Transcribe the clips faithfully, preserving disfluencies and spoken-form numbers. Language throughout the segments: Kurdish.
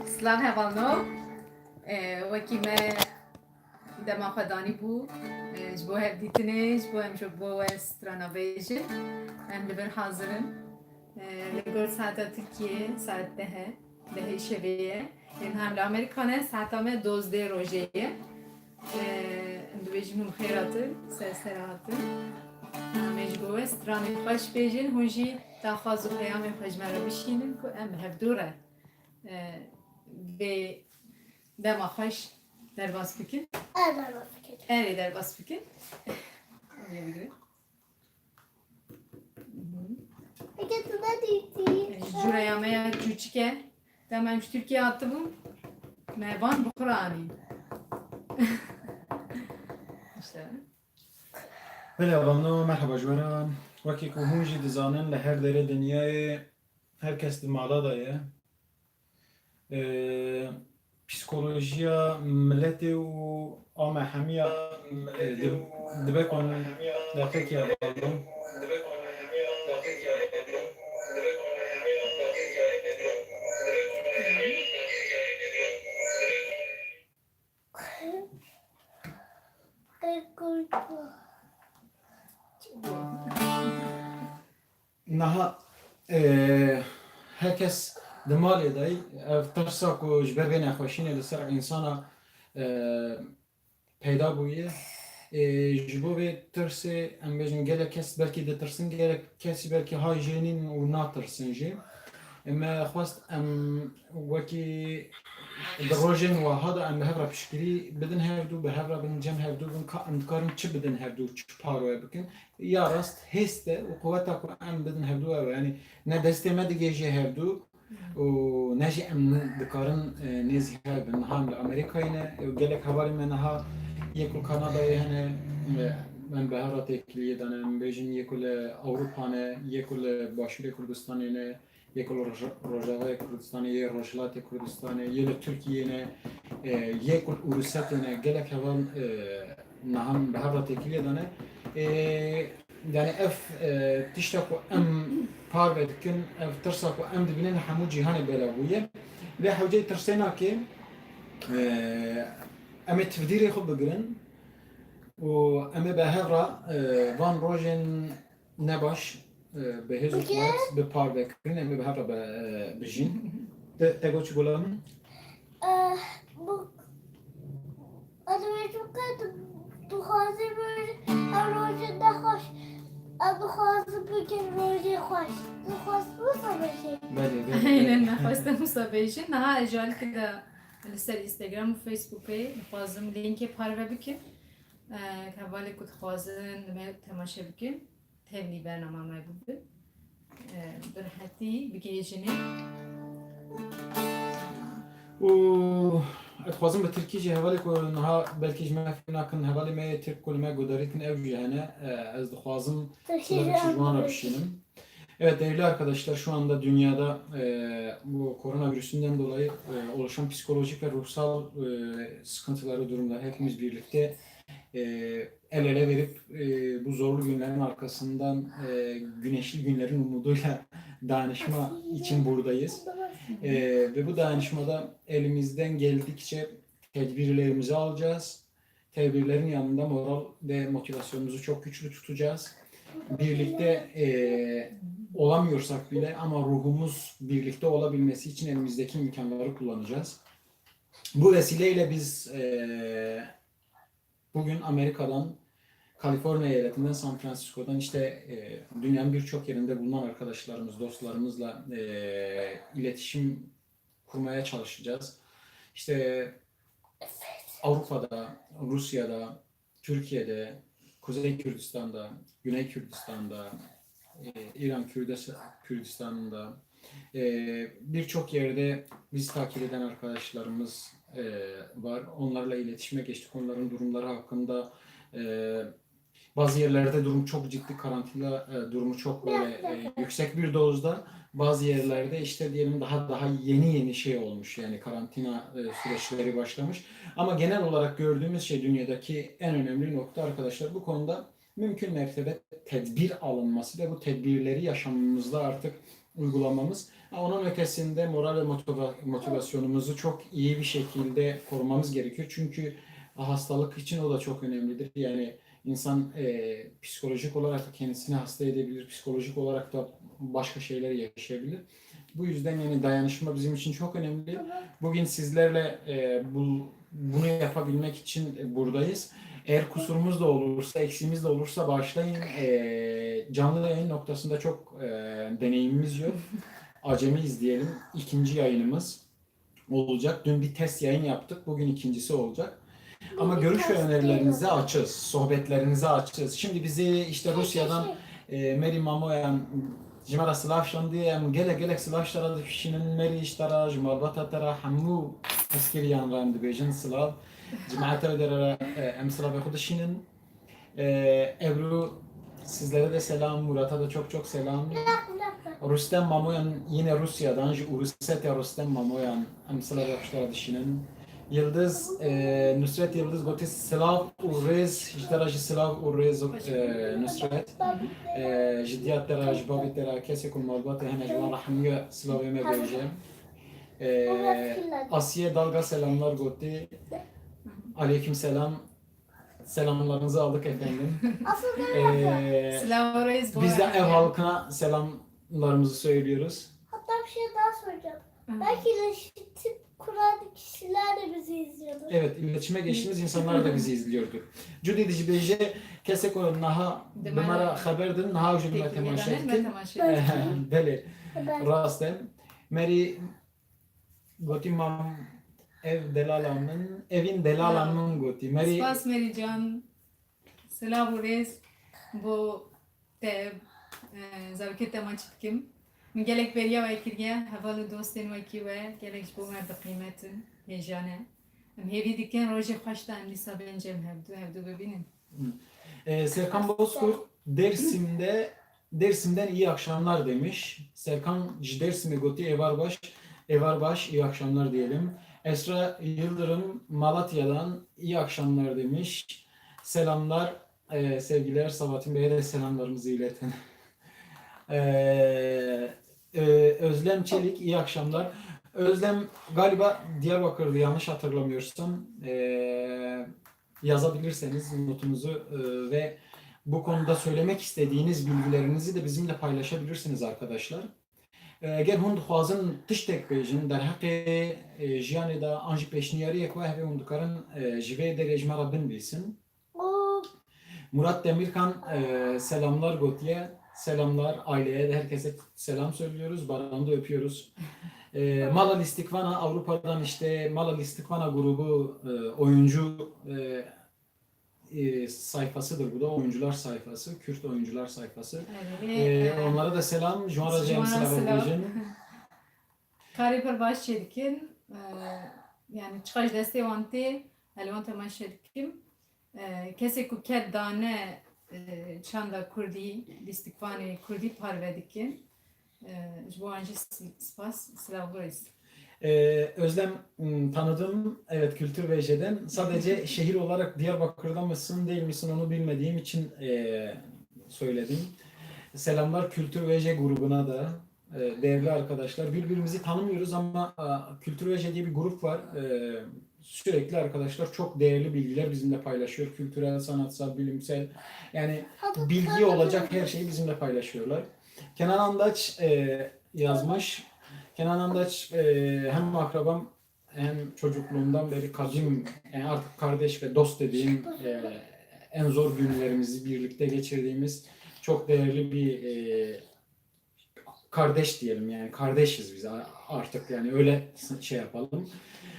Silav hevalno. Ee, wekî me dema xwe danî bû, ee, ji bo hevdîtinê, ji bo em ji bo we strana bêjin. Em li vir hazir in. Ee, li gor saeta Tirkiyê saet deh e, dehê şevê ye. Ên hem li Amerîka ne, saeta me dozdeh rojê ye. Ee, em dibêjin hûn xêr hatin, ser ser hatin. Em ê ji bo we stranê xweş bêjin, hûn jî daxwaz û peyamên xwe ji me re bişînin ku em bi hevdû re, ee, vê dema xweş derbas bikin. Erê derbas bikin. Erê derbas bikin. Rêya bigire. Peki tu ne diyeceksin? Ji cûreya me ya çûçik e. Dema em ji Tirkiye hatibûn, me van bi xwe re anî. İşte. Belê, avamno, merheba ji we re. Wekî ku hûn jî dizanin, li her derê dinyayê her kes di mala de ye. Ee, psîkolojiya miletê û a me hemiya, ee, di-, dibe ku deqekî hevalno. Niha, e, her kes di malê de, ev tirsa ku ji ber vê nexweşînê li ser însana, e, peyda bûye, e, ji bo vê tirsê, em bêjin, gelek kes belkî ditirsin, gelek kes jî belkî hay jê nîn û natirsin jî. E, me xwest em wekî di rojên wiha de em bi hev re piştgirî bidin hevdû, bi hev re bin cem hevdû, bin ka em dikarin çi bidin hevdû, çi paroye bikin. Ya rast hêst e û quweta ku em bidin hevdû ew e. Yanî ne destê me digihêje hevdû û ne jî em dikarin, e, nêzî hev bin. Niha em li Amerîkayê ne, û gelek hevalên me niha yê ku Kanadayê hene, e, em bi hev re têkiliyê dane, em bêjin yê ku li Ewropa ne, yê ku li Başûrê Kurdistanê ne, yê ku li Roj-, Rojavayê Kurdistanê, yê Rojhilatê Kurdistanê, yê li Tirkiyê ne, e, yê ku li Ûrûsetê ne, gelek heval, e, niha em bi hev re têkiliyê dane. E, yani ev, e, tişta ku em parve dikin, ev tirsa ku em dibînin li hemû cîhanê belav bûye. Lê hewceyê tirsê nake, e, em ê tivdîrê xwe bigirin û em ê bi hev re, e, van rojên nebaş, e, bi hêz û Peki. quwet, bi parvekirin, em ê bi hev re be-, e, bijîn. Te, te got çi, Gulam? Eh, bu, ez dibêjim ku tu dixwazî roj-, ev rojê nexweş, ez dixwazim bikim rojê xweş. Dixwazim wisa bêjim. Belê, belê, Aynen, belê. Me xwestin wisa bêjin. Niha ez ji alîkî de li ser Instagram û Facebookê dixwazim lînkê parve bikim. Eh, hevalê ku dixwazin li me temaşe bikin. Tevlî bernama me bibin. Ee, bi rehetî bigihêjinê. Û ez dixwazim bi tirkî jî hevalê ku niha belkî ji me fêm nakin, hevalê me yê tirk ku li me guhdarî dikin ew jî hene. Ee, ez dixwazim Tirkî ji wan re bişînim. Evet, değerli arkadaşlar, şu anda dünyada, e, bu koronavirüsünden dolayı, e, oluşan psikolojik ve ruhsal, e, sıkıntıları, durumları hepimiz birlikte, e, el ele verip, e, bu zorlu günlerin arkasından, e, güneşli günlerin umuduyla dayanışma için buradayız. E, ve bu dayanışmada elimizden geldikçe tedbirlerimizi alacağız. Tedbirlerin yanında moral ve motivasyonumuzu çok güçlü tutacağız. Birlikte, e, olamıyorsak bile ama ruhumuz birlikte olabilmesi için elimizdeki imkanları kullanacağız. Bu vesileyle biz, e, bugün Amerika'dan, Kaliforniya eyaletinden, San Francisco'dan işte, e, dünyanın birçok yerinde bulunan arkadaşlarımız, dostlarımızla, e, iletişim kurmaya çalışacağız. İşte Avrupa'da, Rusya'da, Türkiye'de, Kuzey Kürdistan'da, Güney Kürdistan'da, e, İran Kürdis-, Kürdistan'ında, e, birçok yerde bizi takip eden arkadaşlarımız, e, var. Onlarla iletişime geçtik. Onların durumları hakkında, e, bazı yerlerde durum çok ciddi, karantina, e, durumu çok böyle, e, yüksek bir dozda. Bazı yerlerde işte diyelim daha, daha yeni yeni şey olmuş, yani karantina, e, süreçleri başlamış. Ama genel olarak gördüğümüz şey, dünyadaki en önemli nokta arkadaşlar, bu konuda mümkün mertebe tedbir alınması ve bu tedbirleri yaşamımızda artık uygulamamız. Onun ötesinde moral ve motiva-, motivasyonumuzu çok iyi bir şekilde korumamız gerekiyor. Çünkü hastalık için o da çok önemlidir. Yani insan, e, psikolojik olarak da kendisini hasta edebilir, psikolojik olarak da başka şeyler yaşayabilir. Bu yüzden yani dayanışma bizim için çok önemli. Bugün sizlerle, e, bu, bunu yapabilmek için buradayız. Eğer kusurumuz da olursa, eksiğimiz de olursa bağışlayın. E, canlı yayın noktasında çok, e, deneyimimiz yok. Acemiyiz diyelim. İkinci yayınımız olacak. Dün bir test yayın yaptık. Bugün ikincisi olacak. Ama görüş ve önerilerinizi açız, sohbetlerinizi açız. Şimdi bizi işte Rusya'dan, e, Mary Mamoyan ji me re silav şandî, em gelek gelek silav ji te re dişînin, Mary, ji te re, ji malbata te re, hemû heskiriyan re em dibêjin silav. Cemaeta wê derê re, e, em silavê xwe dişînin. Ee, Ebru, sizlere de selam, Murat'a da çok çok selam. Rustem Mamoyan yine Rusya'dan, ji Urusetya Rustem Mamoyan, em silavê xwe ji te re dişînin. Yıldız, e, Nusret Yıldız gotî silav û rêz, ji te re jî silav û rêz, e, Nusret. E, ji diya te re, ji bavê te re, kesê ku malbatê hene ji wan re hemûya silavê me bêje. E, Asiye Dalga selamlar gotî. Aleyküm selam. Selamlarınızı aldık efendim. Ee, Silav û rêz bo Biz de ev halkına selamlarımızı söylüyoruz. Hatta bir şey daha soracağım. Belki iletişim kuran kişiler de bizi izliyordur. Evet, iletişime geçtiğimiz insanlar da bizi izliyordur. Cudî dibêje, kesê ku niha bi me re xeber din, niha jî me temaşe dikin. Belê, rast e. Mary Gotî mam, ev delala min, evîn delala min gotî. Merî. Spas Merî can. Silav û rêz bo te, e, zarokê te maçî dikim. Min gelek beriya we kiriye, heval û dostên wekî we gelek ji bo me bi qîmet in, hêja ne. Em hêvî dikin rojê xweş de em dîsa bên cem hevdu, hevdu bibînin. Hı. E, Serkan Bozkurt, Dersim'de Dersim'den iyi akşamlar demiş. Serkan ji Dersim'e gotî, evar baş, evar baş, iyi akşamlar diyelim. Esra Yıldırım Malatya'dan iyi akşamlar demiş. Selamlar, e, sevgiler, Sabahattin Bey'e de selamlarımızı iletin. E, e, Özlem Çelik, iyi akşamlar. Özlem galiba Diyarbakır'dı, yanlış hatırlamıyorsam. E, yazabilirseniz notunuzu, e, ve bu konuda söylemek istediğiniz bilgilerinizi de bizimle paylaşabilirsiniz arkadaşlar. E, eger hûn dixwazin tiştek bêjin derheqê, e, jiyanê de an jî pêşniyariyek we hebe, hûn dikarin, e, ji vê derê ji me re binivîsin. Murat Demirkan, e, selamlar gotiye. Selamlar aileye de, herkese selam söylüyoruz. Baran'ı da öpüyoruz. E, Mala Listikvana Avrupa'dan işte Mala Listikvana grubu, e, oyuncu, e, e, sayfasıdır bu da. Oyuncular sayfası, Kürt oyuncular sayfası. Evet, e, e, onlara da selam. Juan Rajem selam. Karê pir baş çêdikin. E, yani çiqas destê wan tê, ez li wan temaşe dikim. E, kesê ku ket dane, e, çanda kurdî, lîstikvanê kurdî parve dikin. E, ji bo wan jî s-, spas, silav û rêz. E, Özlem, m, tanıdım. Evet, Kültür V J'den. Sadece şehir olarak Diyarbakır'da mısın, değil misin onu bilmediğim için, e, söyledim. Selamlar Kültür V J grubuna da. E, değerli arkadaşlar, birbirimizi tanımıyoruz ama, e, Kültür V J diye bir grup var. E, sürekli arkadaşlar çok değerli bilgiler bizimle paylaşıyor. Kültürel, sanatsal, bilimsel, yani bilgi olacak her şeyi bizimle paylaşıyorlar. Kenan Andaç, e, yazmış. Kenan Andaç, e, hem akrabam hem çocukluğumdan beri kadim, yani artık kardeş ve dost dediğim, e, en zor günlerimizi birlikte geçirdiğimiz çok değerli bir, e, kardeş diyelim, yani kardeşiz biz a-, artık, yani öyle s-, şey yapalım.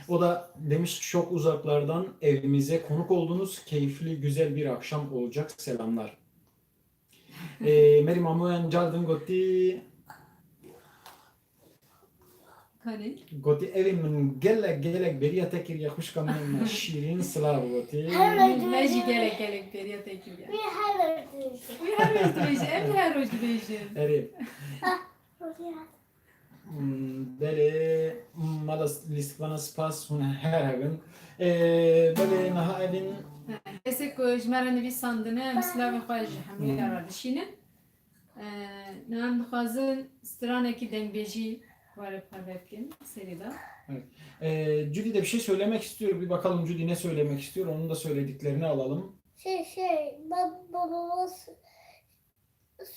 O da demiş ki çok uzaklardan evimize konuk oldunuz. Keyifli, güzel bir akşam olacak. Selamlar. E, Mary Mamoyan cardin gotî. Kanî? Gotî, evîn min gelek, gelek beriya te kiriye, xwişka min şîrîn, silav gotî. Her roj Me jî dibêjin. Gelek, gelek beriya te kiriye. Wî her roj dibêjin. Wî her roj dibêje, em jî her roj dibêjin. Erê. Ah, rojê hat. Hmm, belê, mala lîstikvana spas, hûn her hebin. Ee, belê, niha evîn. Kesê ku ji me re nivîsandine, em silavê xwe ji hemû ya re dişînin. Ee, niha em dixwazin stranekî, dengbêjî, Were parve bikin, serê de. Evet. Ee, Judy de bir şey söylemek istiyor. Bir bakalım Judy ne söylemek istiyor. Onun da söylediklerini alalım. Şey şey, bab babamız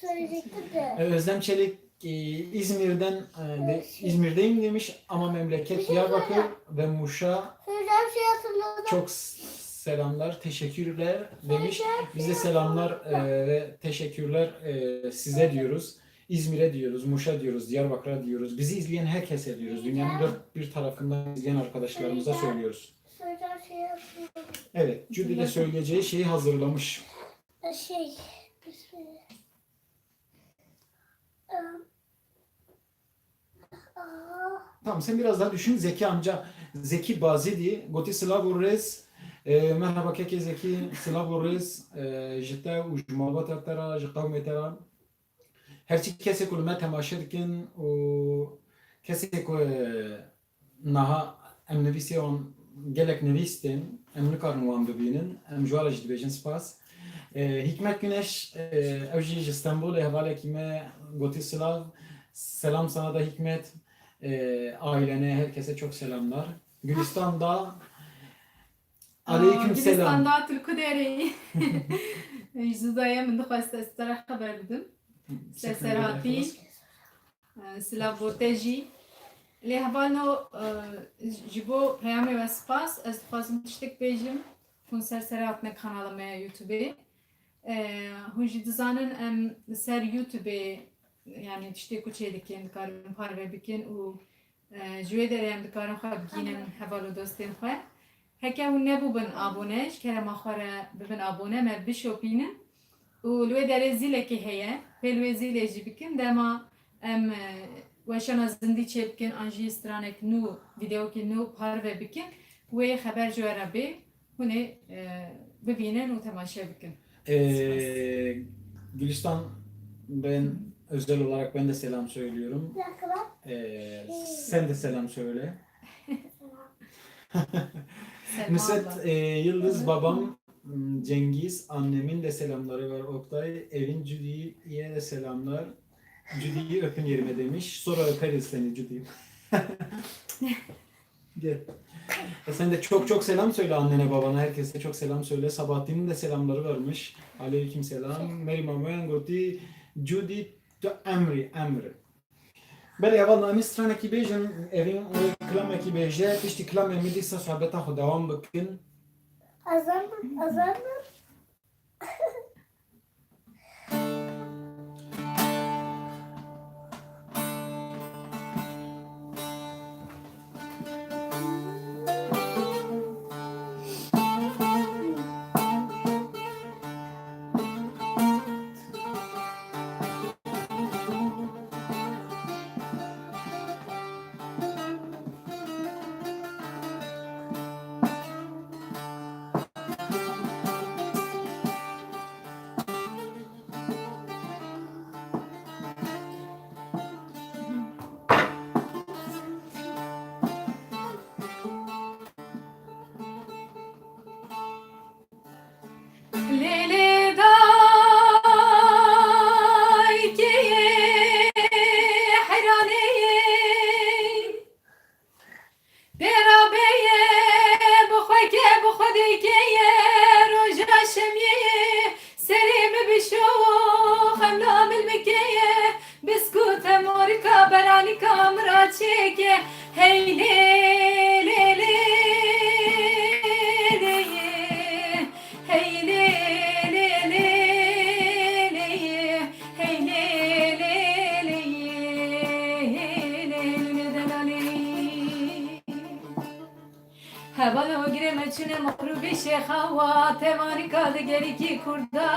söyleyecekti de. Ee, Özlem Çelik e, İzmir'den e, de, İzmir'deyim demiş ama memleket Diyarbakır ve Muş'a Söyleyeceğim şey hatırladım. çok s- selamlar, teşekkürler demiş. Biz de selamlar e, ve teşekkürler e, size diyoruz. İzmir'e diyoruz, Muş'a diyoruz, Diyarbakır'a diyoruz. Bizi izleyen herkese diyoruz. Dünyanın dört bir tarafından izleyen arkadaşlarımıza söylüyoruz. Söyleyeceğim şey hatırladım. Evet, Judy de söyleyeceği şeyi hazırlamış. Şey, bismillah. Em, aa, Tamam, sen biraz daha düşün. Zeki amca, Zeki Bazidi, gotî silav û rêz. E, merhaba kekê Zeki, silav û rêz. E, ji te û ji malbata te re, ji qewmê te re. Her çi kesê ku li me temaşe dikin û kesê ku, e, niha em nivîsê wan gelek nivîs tên, em nikarin wan bibînin, em ji wan re jî dibêjin spas. E, Hikmet Güneş, e, ew jî ji Stenbolê hevalekî me gotî silav. Selam sana da Hikmet. E, ailene, herkese çok selamlar. Gülistan da aleyküm selam. Gülîstan da tu li ku derê yî? Ji Zudayê min dixwest ez te re xeber bidim. Ser serhatî. Silav bo te jî. Lê hevalno, e, ji bo peyamê we spas. Ez dixwazim tiştek bêjim. Hûn ser serê hatine kanala me ya YouTubeê. E, hûn jî dizanin em li ser YouTubeê, yanî tiştê ku çê dikin, dikarin parve bikin û, e, ji wê derê em dikarin xwe bigihînin heval û dostên xwe. Heke hûn nebûbin abone, ji kerema xwe re bibin abone, me bişopînin. Û li wê derê zîlekê heye, pê li wê zîlê jî bikin. Dema em, e, weşana zindî çêbikin, an jî stranek nû, vîdeokê nû parve bikin, wê xeber ji we re bê, hûn ê, e, bibînin û temaşe bikin. Ee, Gülistan, ben özel olarak ben de selam söylüyorum. Ee, sen de selam söyle. Nusret, e, Yıldız, babam, m, Cengiz, annemin de selamları var, Oktay. Evin Judy'ye de selamlar. Judy'yi öpün yerime demiş. Sonra öperiz seni Judy. Gel. E, sen de çok çok selam söyle annene, babana, herkese çok selam söyle. Sabahattin'in de selamları varmış. Aleyküm selam. Mary Mamoyan gotî, Judy, tu emrî, emrî. Belê, hevalno, em ê stranekî bêjin, Evîn wê kilamekî bêje, piştî kilamê me dîsa sohbeta xwe dewam bikin. Ezan mı? Ezan mı? Lê lê daykê heyranê ye. Dêra bê ye, bi xwe ke, bi xwe dêkê ye, roja şemiyê ye, serê min bişo, xemla milmikê ye, biskûte morika, beranîka min ra çêke, hey lê, lê, lê, lê ye. Hey lê lê lê lê yê, hey lê lê lê yê, hey lê lê lê delalê. Hevalno girê me çûne mexrûbê şêxa wa, temarîka digerîkî kurda,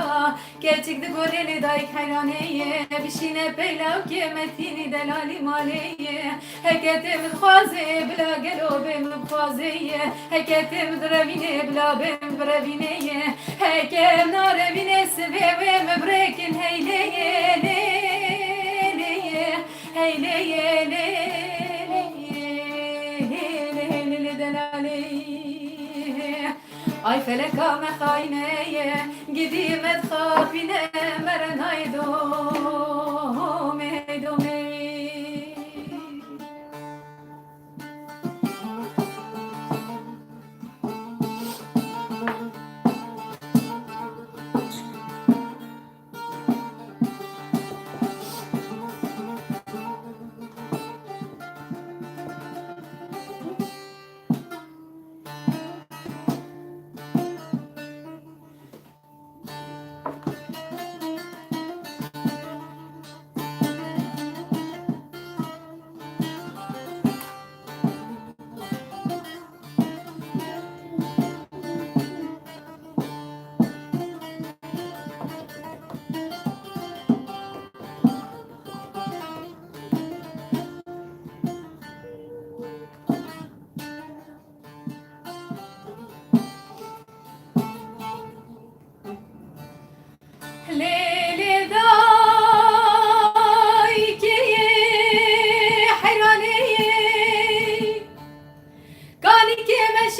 keçik digore lê dayik heyranê ye, bişîne peylawkê metînî delalî malê ye. Heke tê min dixwazê, bila gelo bê min bixwazê ye. Heke tê min direvînê, bila bê min birevînê ye. Heke em narevînê, sivê wê min birêkin, hey lê yê, lê, lê yê. Hey lê yê, lê, lê yê. Lê, lê, lê, lê, delalê. Ay feleka me xayne ye, gidî me dixapîne, mere nayê domê, hey domê.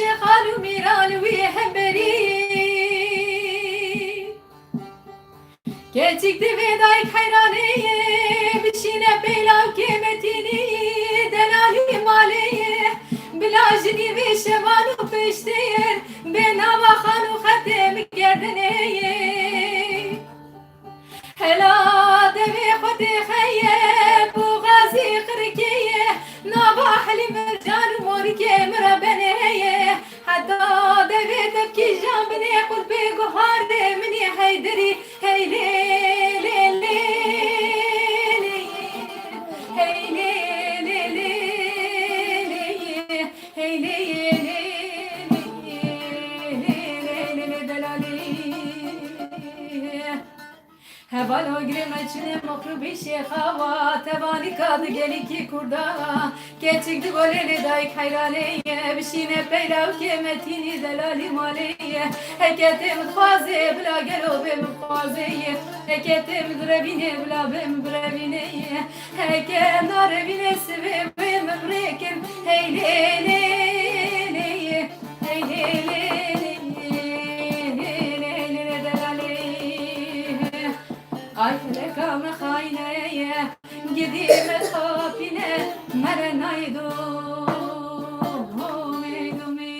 Şêxan û mîran li wî hemberî. Keçik divê dayik heyranê ye, bişîne peylawkê Metînî, delalî malê ye. Bila jinî vê şevan û pêştê ye, bê nava xan û xetê min gerdenê ye. Hela devê xwe têxe ye, boxazî qirikê ye, nava ehlî mercan û morikê min re benê ye. Heta devê tevkîjan binê qulpê guharê min ê Heyderî. Hey lê lê lê lê, hey lê lê lê lê, hey lê lê lê lê, lê lê lê delalî. Heval ogirê me çinê mexrûbî şêxa wa, tevanîka di gelîkî kurda. Keçik di golê lê dayik heyranê ye, bişîne peylawkê Metînî delalî malê ye. Heke tê min dixwazê bila gelo bê min dixwazê ye. Heke tê min direvînê bila bê min birevînê ye. Heke narevînê sivê bê min rêkin. Hey lê lê lê ye. Hey lê lê lê lê, lê lê lê delalê. Ay feleka me xayne ye, gidî me dixapîne, me re nayê domê domê.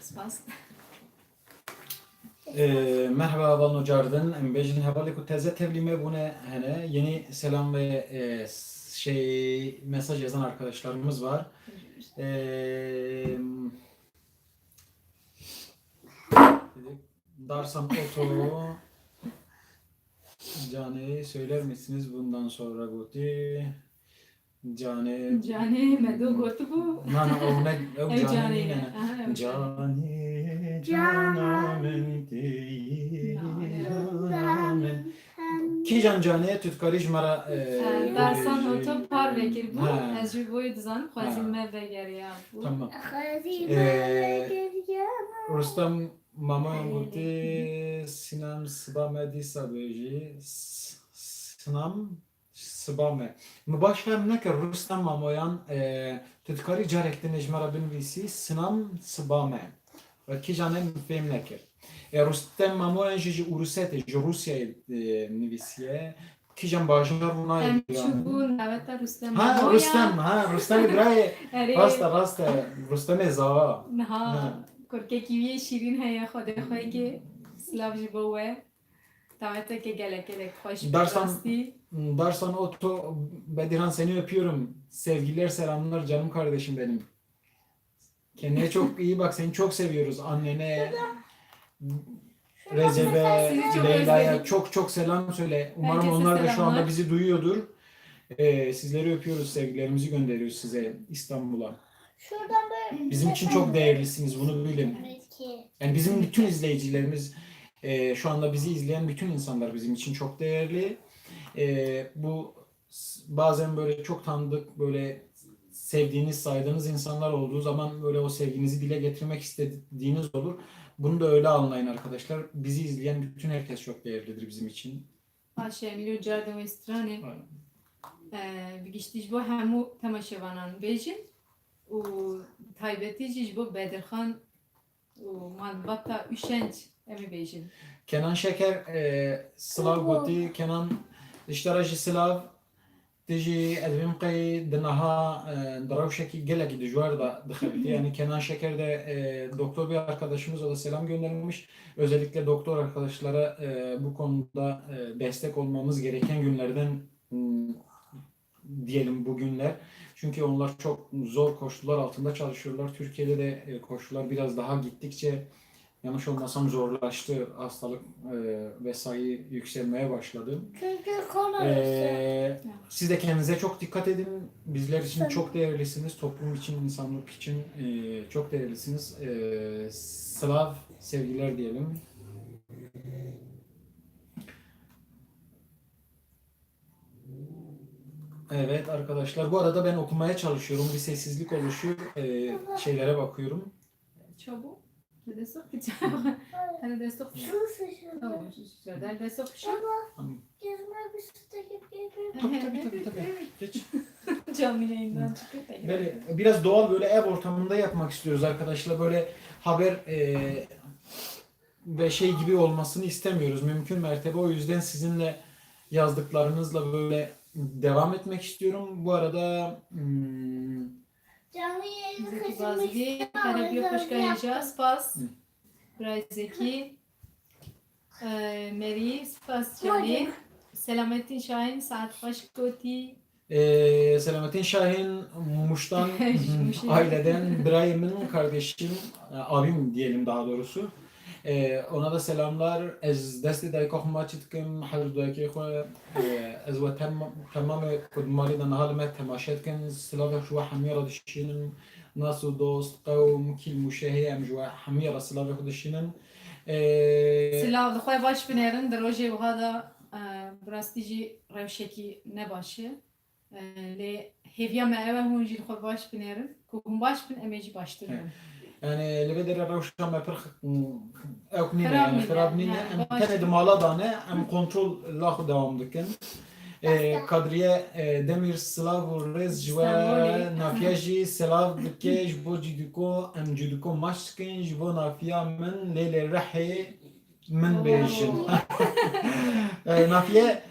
Spas. Ee, merhaba, hevalno cardin. Em bêjin hevalê ku teze tevlî me bûne hene. Yeni selam ve, e, şey, mesaj yazan arkadaşlarımız var. Ee, Darsan Oto, Canê, söyler misiniz bundan sonra gotî? Canê. Canê me do gotibû. Na, na, ew ne, ew Ew Canê Canê nîne, ye. Ne. Aha, ew Canê. Canê, cana min tê, Na, ne. Cana min. Kîjan Canê, tu dikarî ji me re, e, Ee, Darsan bibêjî? Oto par vekir bû. Ha. Ez jî boyê dizanim, xwezî Ha. me vegeriya bû. Tamam. Xwezî Ee, me vegeriya. Rustem Mamoyan Ee. gotî, Sinan siba me dîsa bêjî. S-, Sinam Siba me. Min baş fehm nekir, Rustem Mamoyan, e, tu dikarî carek din ji me re binivîsî, Sinam Siba me. Wekî jane min fêm nekir. E, Rustem Mamoyan jî ji Ûrûsetê, ji Rûsyayê, e, nivîsiye. Kîjan bajar û nayê Em biyan. çûbûn daveta Rustem Ha, Mamoyan. Rustem, ha, Rustem birayê. Erê. Rast e, rast e. Rustemê Zawa. Niha Ha. kurkekî wî yê şîrîn heye, Xwedê xwe yekê silav ji bo we. Daveteke gelek gelek xweş bû, Darsan, rastî. Darsan Oto, Bedirhan seni öpüyorum. Sevgiler, selamlar canım kardeşim benim. Kendine çok iyi bak, seni çok seviyoruz. Annene, Recep'e, Sizi çok Leyla'ya özledik. çok çok selam söyle. Umarım Herkese onlar da şu anda selamlar. bizi duyuyordur. Ee, sizleri öpüyoruz, sevgilerimizi gönderiyoruz size İstanbul'a. Şuradan böyle Bizim için çok değerlisiniz, bunu bilin. Peki. Yani bizim bütün izleyicilerimiz, e, şu anda bizi izleyen bütün insanlar bizim için çok değerli. E, bu s-, bazen böyle çok tanıdık, böyle sevdiğiniz, saydığınız insanlar olduğu zaman böyle o sevginizi dile getirmek istediğiniz olur. Bunu da öyle anlayın arkadaşlar. Bizi izleyen bütün herkes çok değerlidir bizim için. Baş e, Emîlo, cardin wê stranê. Aynen. E, bi giştî ji bo hemû temaşevanan bêjin û taybetî jî ji bo Bedirxan û malbata Uşenc em ê bêjin. Kenan Şeker, e, silav gotî. Kenan, ji te re jî silav. Tijî ez bim qey di niha, e, di rewşekî gelekî dijwar de dixebitî. Yani Kenan Şeker de, e, doktor bir arkadaşımız, o da selam göndermiş. Özellikle doktor arkadaşlara, e, bu konuda, e, destek olmamız gereken günlerden, m, diyelim bugünler. Çünkü onlar çok zor koşullar altında çalışıyorlar. Türkiye'de de, e, koşullar biraz daha gittikçe, yanlış olmasam, zorlaştı. Hastalık, e, ve sayı yükselmeye başladı. Çünkü korona Ee, siz de kendinize çok dikkat edin. Bizler için çok değerlisiniz. Toplum için, insanlık için, e, çok değerlisiniz. E, silav, sevgiler diyelim. Evet arkadaşlar, bu arada ben okumaya çalışıyorum. Bir sessizlik oluşuyor. Ee, şeylere bakıyorum. Çabuk. Te destê xwe kir. Te destê xwe kir. Tamam, şu, şu, şu. Te destê xwe kir. Tamam. Tabii, tabii, tabii, tabii. Geç. Canlı yayından çıkıp da Böyle biraz doğal, böyle ev ortamında yapmak istiyoruz arkadaşlar. Böyle haber, e, ve şey gibi olmasını istemiyoruz. Mümkün mertebe o yüzden sizinle yazdıklarınızla böyle devam etmek istiyorum. Bu arada, hmm, Canlı yayını Zeki kaçırmak Bazgi, istemem, Karabiyo, o yüzden hoş geldin. Yaptım. Spas. Hı. Bray Zeki. Ee, Mary, spas canî. Selamettin Şahin, saet xweş gotî. Ee, Selamettin Şahin, Muş'tan, Muş'tan. Aileden, birayê min, kardeşim, e, abim diyelim daha doğrusu. Ee, ona da selamlar. Ez destê dayika xwe maçî dikim, hevr dayikê xwe. Ee, ez we tem-, temamê ku di malê de niha li me temaşe dikin. Silavek ji we hemî re dişînim. Nas û dost, qewm, kîl mûşehê em ji we hemî re silavê xwe dişînin. Ee, Silav, li xwe baş binêrin, di rojê wiha de, e, bi rastî jî rewşekî ne baş e. E, lê hêviya me ew e, hûn jî li xwe baş binêrin. Ku hûn baş bin, em ê jî baştir bin. Yani, li vê derê rewşa me pir x-, ew nîne, Xirab yani, nîne, xirab nîne. Yani, em baş tenê di mala de ne, em kontrol la xwe dewam dikin. Ee, Kadriye, e, Demir, silav û rêz ji we. Stenbolê. Nafiye jî silav dike ji bo Cîdiko, em Cîdiko maç dikin, ji bo Nafiya min, Lêlê Rehê min bêjin. Ee, Nafiye,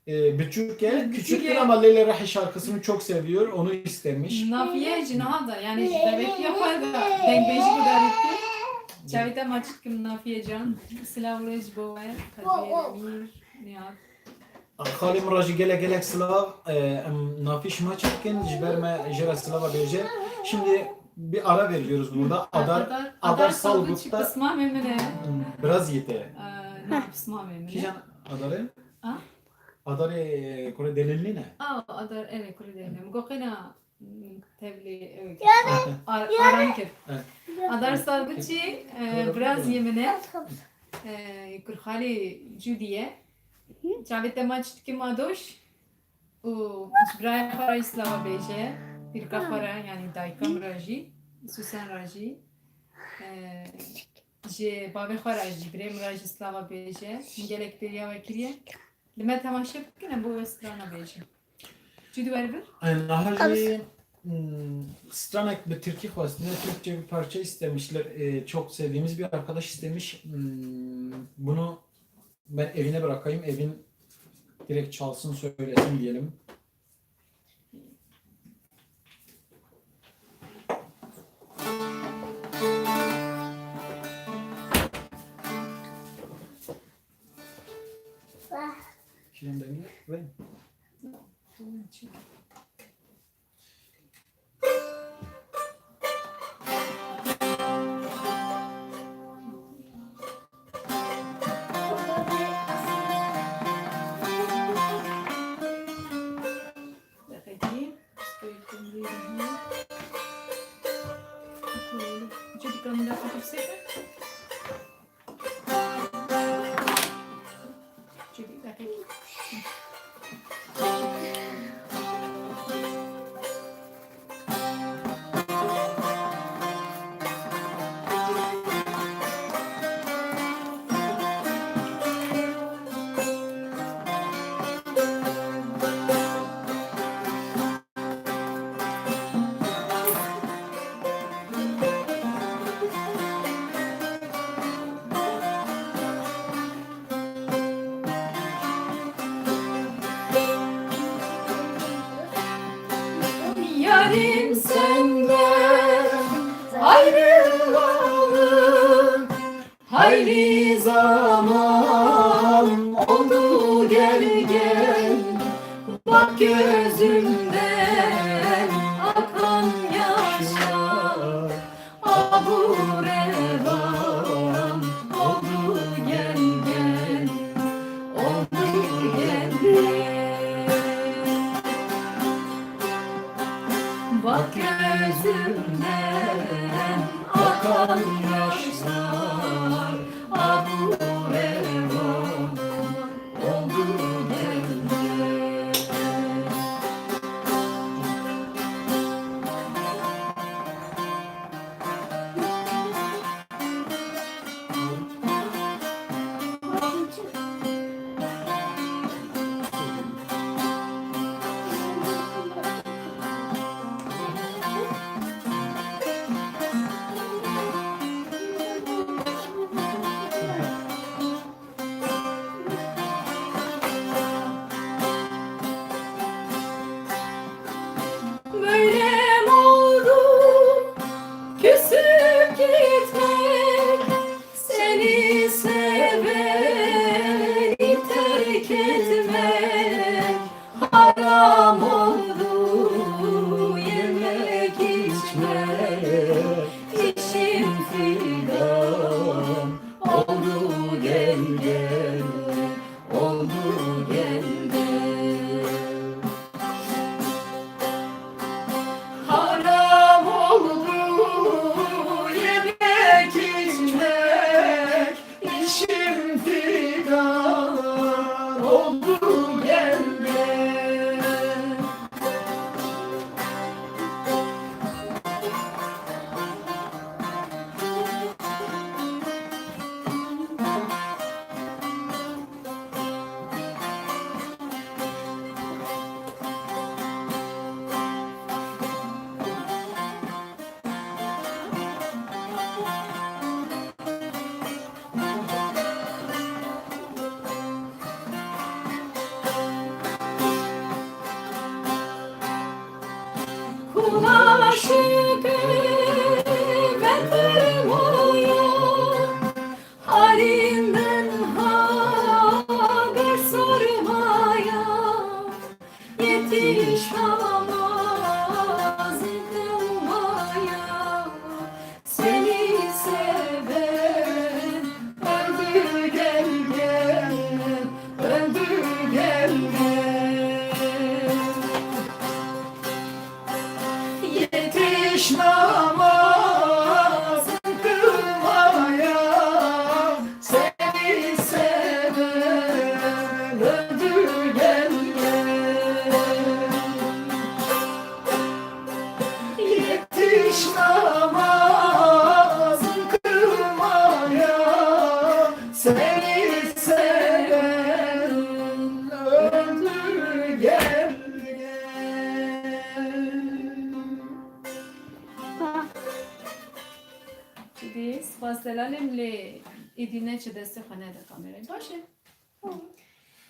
e, biçûk e, küçüktür ama Lêlê Rehê şarkısını çok seviyor, onu istemiş. Nafiye jî niha da, yani ji bebekî xwe de dengbêjî guhdar dike. Çavê te maç dikim Nafiye can. Silav û rêz ji bo we, Kadriye Demir, Nihat. Xalê min re jî gelek gelek silav. Em nafî şima çêdikin, ji ber me jê re silava bêje. Şimdi bir ara veriyoruz burada. Adar, Adar, Adar Salgut'ta. Pismamê min e. Biraz yite. Ee, na, pismamê min e. Kîjan Adarê? Ha? Adarê kurê Delil nîne? Aa, Adar, evet, kurê Delil. Min got qeyna, hmm, tevlî, evet. Ar-, aran kir. Evet. Adar Salgutçî, e, biraz yê min e. Ee, kurxalî Cûdî ye. Çavê te maç dikim Adoş. Û ji birayê xwe re jî silava bêje, pîrka xwe re, yanî dayika min re jî, Susen re jî, e, ji bavê xwe re jî, birê min re jî silava bêje. Min gelek bêriya we kiriye. Li me temaşe bikin, em bo we strana bêjin. Cûdî, weribir. Ay, niha jî, hmm, stranek bi tirkî xwestine, Türkçe bir parça istemişler. E, çok sevdiğimiz bir arkadaş istemiş. Hmm, bunu ben evine bırakayım. Evin direkt çalsın, söylesin diyelim. Şirin dengê, ve Yarim senden ayrılalı hayli zaman oldu, gel gel, bak gözümden akan yaşlar. Abu revan oldu, gel gel, oldu, gel gel. Bak gözümden akan yaşlar, Abu revan oldu, gel gel. Haram oldu yemek içmek, içim figan oldu gel gel, oldu gel gel. Haram oldu yemek içmek, içim figan oldu gel gel. Kulaşık ve kırmıyor, halinden haber sormaya. Yetişamaz kılmaya seni seven. Öldü gel gel, öldü gel gel. Yetişmez kılmaya seni seven, öldü gel gel. Yetişmez kılmaya seni seven, öldü gel gel. Çi dî, spas delalê min lê êdî ne çi destê xwe nede kamerayê. Baş e.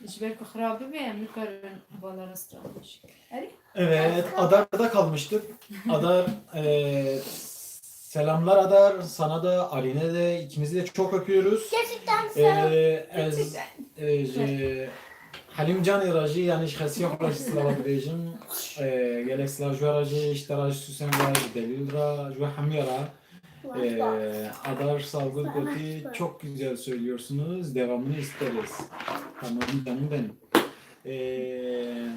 Ji ber ku xirab bibe, em nikarin hevala rast re bişîn. Erê? Evet, Adar'da kalmıştık. Adar, e, selamlar Adar, sana da, Aline de, ikinizi de çok öpüyoruz. Gerçekten E, selam. ez, Gerçekten. e, ji Helîm Canê re jî, yanî ji xesiya xwe re jî silav dibêjim. E, gelek silav ji we re jî, ji te re, ji Susen re, ji Delîl re, ji we hemî re. Ee, Adar Salgul gotî, "Çok güzel söylüyorsunuz, devamını isteriz." Tamam canım benim. Ee,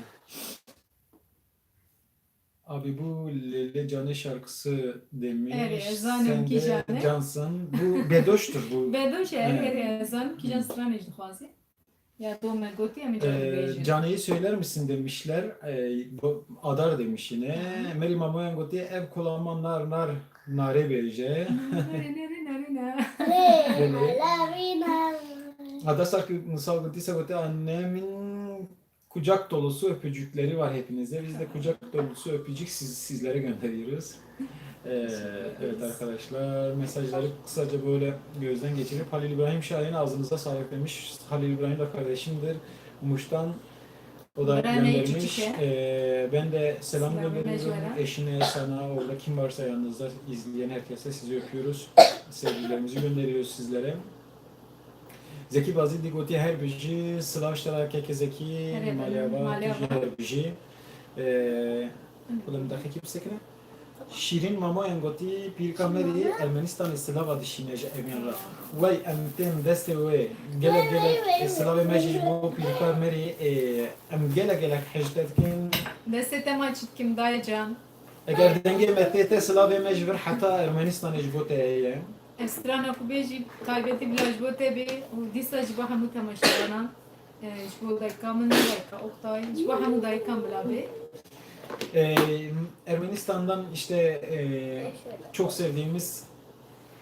abi bu Lele Can'ı şarkısı demiş. Erê, ez zanim Sen kîjan e. Cansın. Bu Bedoş'tur bu. Bedoş e, Evet. erê, ez zanim kîjan stranê jî dixwaze. Ya to me gotî, em ê Ee, dibêjin. Cane'yi söyler misin demişler. Ee, bu Adar demiş yine. Hı. Merî Mamoyan gotî, "Ev kulama nar nar nare bêje." Nare, nare, nare, nare. Böyle. Adar Sarkı Musal gotî, se gotî, "Annemin kucak dolusu öpücükleri var hepinize." Biz de kucak dolusu öpücük siz, sizlere gönderiyoruz. Ee, Teşekkür ederiz. Evet arkadaşlar, mesajları kısaca böyle gözden geçirip Halil İbrahim Şahin, "Ağzınıza sağlık." demiş. Halil İbrahim de kardeşimdir. Muş'tan o da Bura ne göndermiş. Çiçek e? Ee, ben de selam Selam gönderiyorum. Mecvara. Eşine, sana, orada kim varsa yanınızda izleyen herkese sizi öpüyoruz. Sevgilerimizi gönderiyoruz sizlere. Zekî Bazîdî gotî, "Her bijî, silav ji te re keke Zekî, Her bijî, malya va, malya tu jî va. Her bijî." Ee, Hı. Xwedê min dexekî bisekine. Şîrîn Mamoyan gotî, "Pîrika me rê Ermenistanê silava dişîne ji evên re." Wey, em tên destê wê. Gelek, gelek, e, silavê me jî ji bo pîrika me rê, e, em gelek, gelek hejde dikin. Destê te ma çi dikim dayê can. Eger dengê me tê te, silavê me ji vir heta Ermenistanê ji bo te heye. Ez strana ku bêjî taybetî bila ji bo te bê û dîsa ji bo hemû temaşevanan, e, ji bo dayika min, dayika Oktay, ji bo hemû dayikan bila bê. Ee, Ermenistan'dan işte, e, çok sevdiğimiz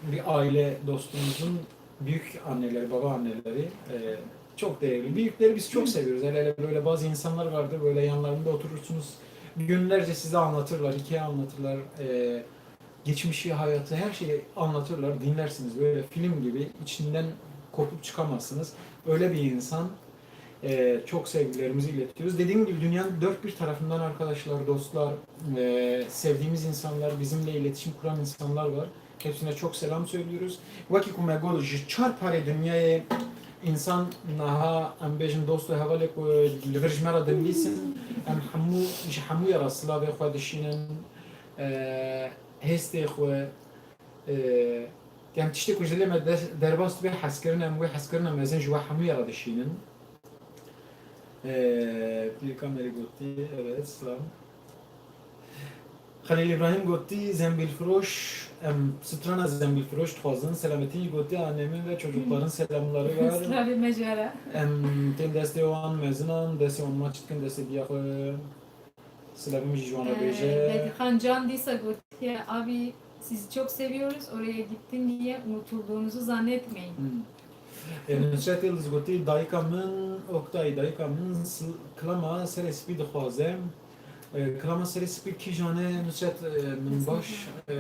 bir aile dostumuzun büyük anneleri, baba anneleri, e, çok değerli. Büyükleri biz çok seviyoruz. Hele hele böyle bazı insanlar vardır, böyle yanlarında oturursunuz, günlerce size anlatırlar, hikaye anlatırlar. E, geçmişi, hayatı, her şeyi anlatırlar, dinlersiniz. Böyle film gibi, içinden kopup çıkamazsınız. Öyle bir insan. Ee, çok sevgilerimizi iletiyoruz. Dediğim gibi dünyanın dört bir tarafından arkadaşlar, dostlar, ee, sevdiğimiz insanlar, bizimle iletişim kuran insanlar var. Hepsine çok selam söylüyoruz. Wekî ku me got, ji çar parê dinyayê însan niha em bêjin dost û hevalê ku li vir ji me re dinivîsin, em hemû, ji hemûya re silavê xwe dişînin, e, hêstê xwe, e, em tiştê ku ji dilê me de-, derbas dibe hezkirin, em wê hezkirina mezin ji we hemûya re dişînin. E, pîrika me rê gotî, evet, silav. Xelîl Îbrahîm gotî, Zembîlfiroş, em strana Zembîlfiroş dixwazin. Selametî gotî, annemin ve çocukların selamları var. Silavê me ji we re. Em tên destê wan mezinan, destê wan maç dikin, destê diya xwe. Silavê min jî ji wan re bêje. Ee, Bedîxan Can dîsa gotiye, abi sizi çok seviyoruz, oraya gittin diye unutulduğunuzu zannetmeyin. Hmm. E, Nusret Yıldız gotî, dayika min, Oktay, dayika min sil-, kilama serê spî dixwaze. E, kilama serê spî kîjan e, Nusret, e, min baş, e,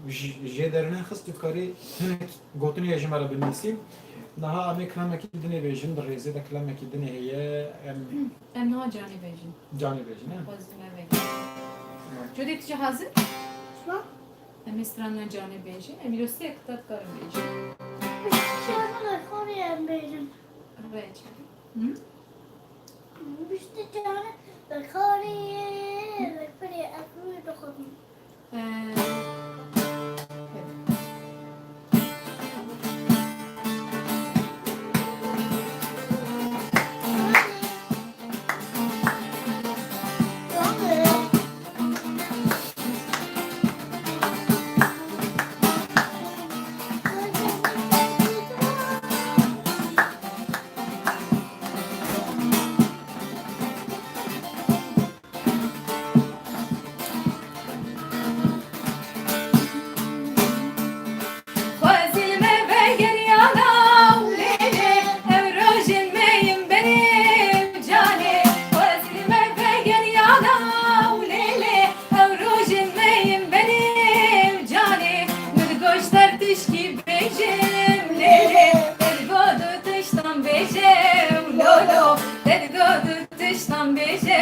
j-, jê dernexist, tu dikarî hinek gotinê ji me re binivîsî. Niha em ê kilamekî dinê bêjin, di rêzê de kilamekî dinê heye, em Em niha canê bêjin. Canê bêjin, he? Xwezî me vegere. Tamam. Codê, tu jî hazir? Şuna? Em ê strana canê bêjin. Em îro sê qita dikarin bêjin. Şuna xorî em bêjin. Rêç. Hı? Biştî canê xorî, xorî, ez wî dixwim. Xwezî me veger yana û lêlê, ew rojên me yên benê û canê. Xwezî me veger yana û lêlê, ew rojên me yên benê û canê. Min got ji te tişkî bêjim lêlê, te digot du tiştan bêje û lolo, te digot du tiştan bêje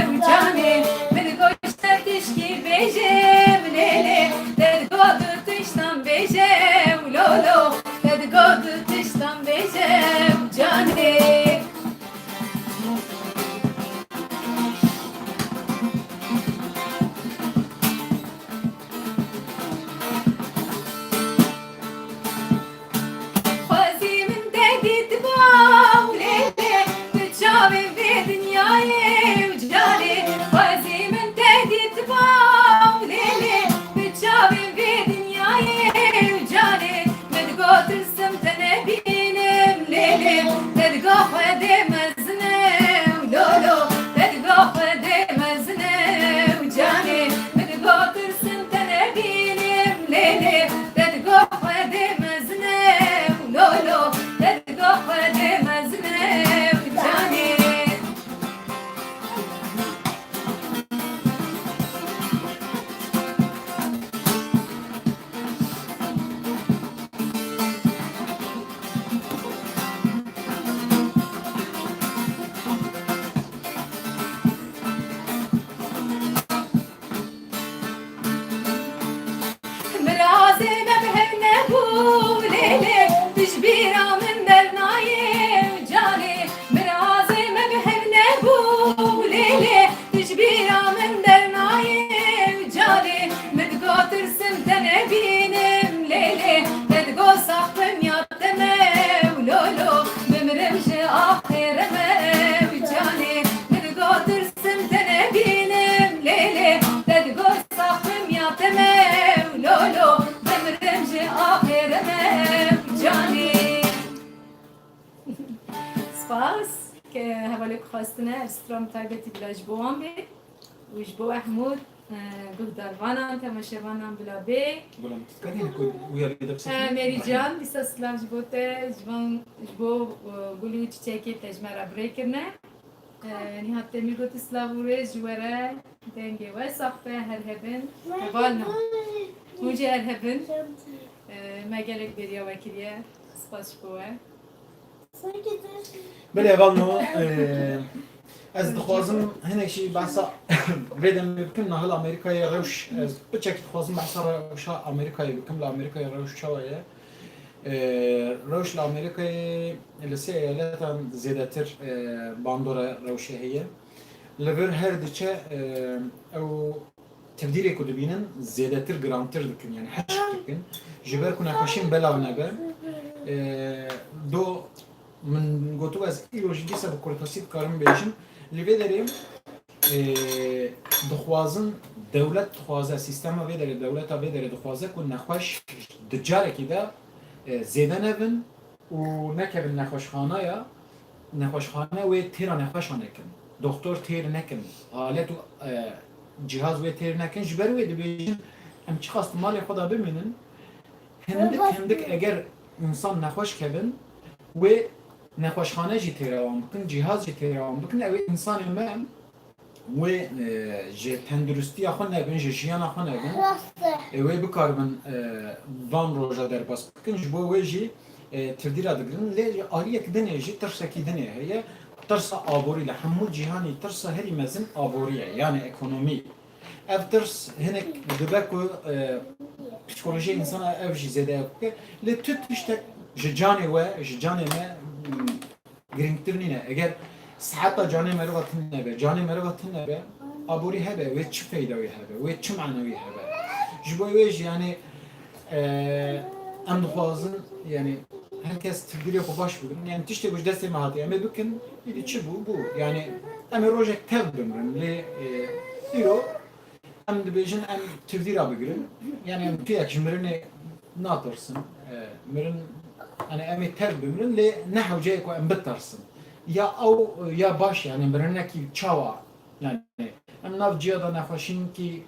û canê. Min got ji te tişkî bêjim lêlê, te digot du tiştan bêje û lolo, te digot du tiştan bêje û canê. Xwezî min te dîtiba û lêlê, tu çavên vê dinyayê û canê. Xwezî min te dîtiba û lêlê, tu çavên vê dinyayê û canê. Min digot tirsim te nebînim lêlê, te digot Xwedê mezin e û lolo, te digot Xwedê mezin e û canê. Min digot tirsim te nebînim lêlê, te digot Xwedê mezin e û lolo, te digot Xwedê mezin e û canê. Mirazê me bi hev nebû lêlê, tu ji bîra min dernayê û canê. Mirazê me bi hev nebû lêlê, tu ji bîra min dernayê û canê. Min digot tirsim te nebînim lêlê, te digot sax bim ya te me û lolo, bimirim ji axê re me û canê. Min digot tirsim te nebînim lêlê, te digot sax bim ya te me û lolo, bimirim ji axê re me û canê. Spas. Ke hevalê ku xwestine, ev stran taybetî bila ji bo wan bê û ji bo we hemû, e, guhdarvanan, temaşevanan bila bê. Gulam, tu dikarî ku wî ya lê de bisekî? E, Merî Can, dîsa silav ji bo te, ji van, ji bo, e, gul û çiçekê te ji me re bi rê kirine. E, Nîhat Demîrgotî silav û rêz ji we re, dengê we sax be, her hebin. Hevalno. Hûn jî her hebin. E, me gelek bêriya we kiriye. Spas ji bo we. Belê, hevalno, e, ez dixwazim hinek jî behsa vê demê bikim, niha li Amerîkayê rewş, ez piçekî dixwazim behsa rewşa Amerîkayê bikim, li Amerîkayê rewş çawa ye? E, rewş li Amerîkayê li sê eyaletan zêdetir, e, bandora rewşê heye. Li vir her diçe, e, ew tevdîrê ku dibînin zêdetir girantir dikin, yani heşk dikin. Ji ber ku nexweşiyên belav nebe. E, do min gotu ez îro jî dîsa bi kurtasî dikarim bêjim. Li vê derê, e, dixwazin, dewlet dixwaze, sîstema vê derê, dewleta vê derê dixwaze ku nexweş di carekî de, e, zêde nebin û nekevin nexweşxanaya, nexweşxane wê têra nexweşan nekin. Doktor têr nekin. Alet û, e, cihaz wê têr nekin. Ji ber wê dibêjin, em çiqas di malê xwe de bimînin, hindik hindik eger însan nexweş kevin, wê nexweşxane jî têra wan bikin, cihaz jî têra wan bikin, ew ê însanê me wê, e, ji tenduristiya xwe nebin, ji jiyana xwe nebin. Rast e. E, wê bikaribin, e, van roja derbas bikin. Ji bo wê jî, e, tevdîra digirin. Lê aliyek dinê jî tirsekî dinê heye. Tirsa aborî li hemû cîhanê tirsa herî mezin aborî ye, yani ekonomî. Ev tirs hinek dibe ku, e, psîkolojiyê însana ev jî zêde bike. Lê tu tiştek ji canê we, ji canê me, m, girîngtir nîne. Eger siheta canê meriva tune be, canê meriva tune be, aborî hebe, wê çi feyda wê hebe, wê çi mana wê hebe? Ji bo wê jî, yani, e, em dixwazin, yani, her kes tevdîrê xwe baş bigirin. Yani, tiştê ku ji destê me hatiye, em ê bikin, îdî çi bû, bû. Yani, em ê rojek tev bimirin. Lê, e, îro em dibêjin, em tevdîra bigirin. Yani, em tu yek ji mirinê natirsin. E, mirin, yani, em ê tev bimirin, lê ne hewce ye ku em bitirsin. Ya ew, ya baş, yani, mirinekî çawa? Yani, em nav ciya de nexweşînkî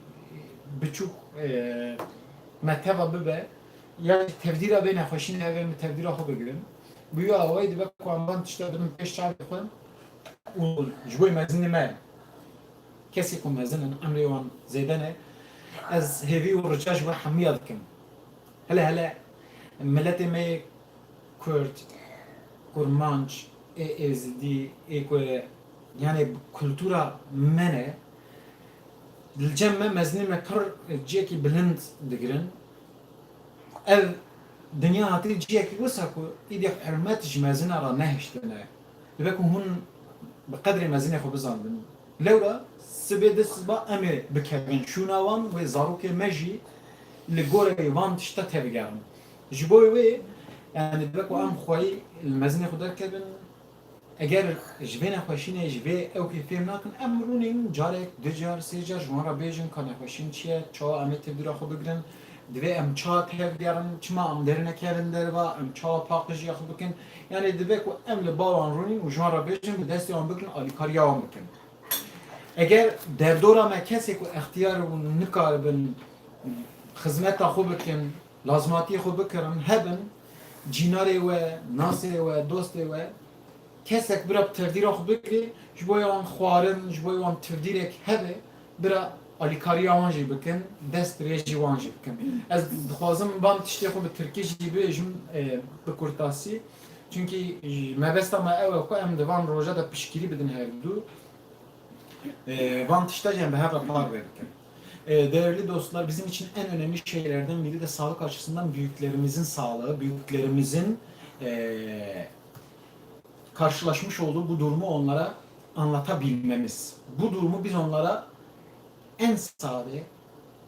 biçûk, e, me teva bibe, ya jî tevdîra vê nexweşînê hebe, em tevdîra xwe bigirin. Bi wî awayî dibe ku em van tişta dibin pêş çavê xwe û ji bo mezinê me, kesê ku mezin in, emrê wan zêde ne, ez hêvî û rica ji we hemiya dikim. Hele hele miletê me yê Kurd, Kurmanc, ê Êzidî, ê ku, yani, kultura me ne, li cem me mezinê me pir cihekî bilind digirin. Ev dinya hatiye cihekî wisa ku îdî hurmet ji mezina re nehiştine. Dibe ku hûn bi qedrê mezinê xwe bizanibin. Lewra sibê di siba em ê bikevin şûna wan, wê zarokê me jî li goreyê van tişta tebigerin. Ji bo wê, yani, dibe ku em xweyî li mezinê xwe derkevin, eger ji vê nexweşînê, ji vê ewkê fêm nakin, em rûnîn carek, du car, sê car ji wan re bêjin ka nexweşîn çi ye, çawa em ê tevdîra xwe bigirin, divê em çawa tevgerin, çima em dernekevin derva, em çawa paqijiya xwe bikin. Yani, dibe ku em li ba wan rûnîn û ji wan re bêjin, bi destê wan bigirin, alîkariya wan bikin. Eger derdora me kesê ku extiyar û nikaribin xizmeta xwe bikin, lazmatiyê xwe bikirin, hebin, cînarê we, nasê we, dostê we, kesek bira bi tevdîra xwe bigirê, ji bo wan xwarin, ji bo wan tevdîrek hebe, bira alîkariya wan jî bikin, dest dirêjî wan jî bikin. Ez dixwazim van tiştê xwe bi tirkî jî bibêjim, e, bi kurtasî. Çunkî mebesta me ew e ku em di van roja de piştgirî bidin hevdu. E, van tişta jî em bi hev re parve bikin. E, değerli dostlar, bizim için en önemli şeylerden biri de sağlık açısından büyüklerimizin sağlığı, büyüklerimizin, e, karşılaşmış olduğu bu durumu onlara anlatabilmemiz. Bu durumu biz onlara en sade,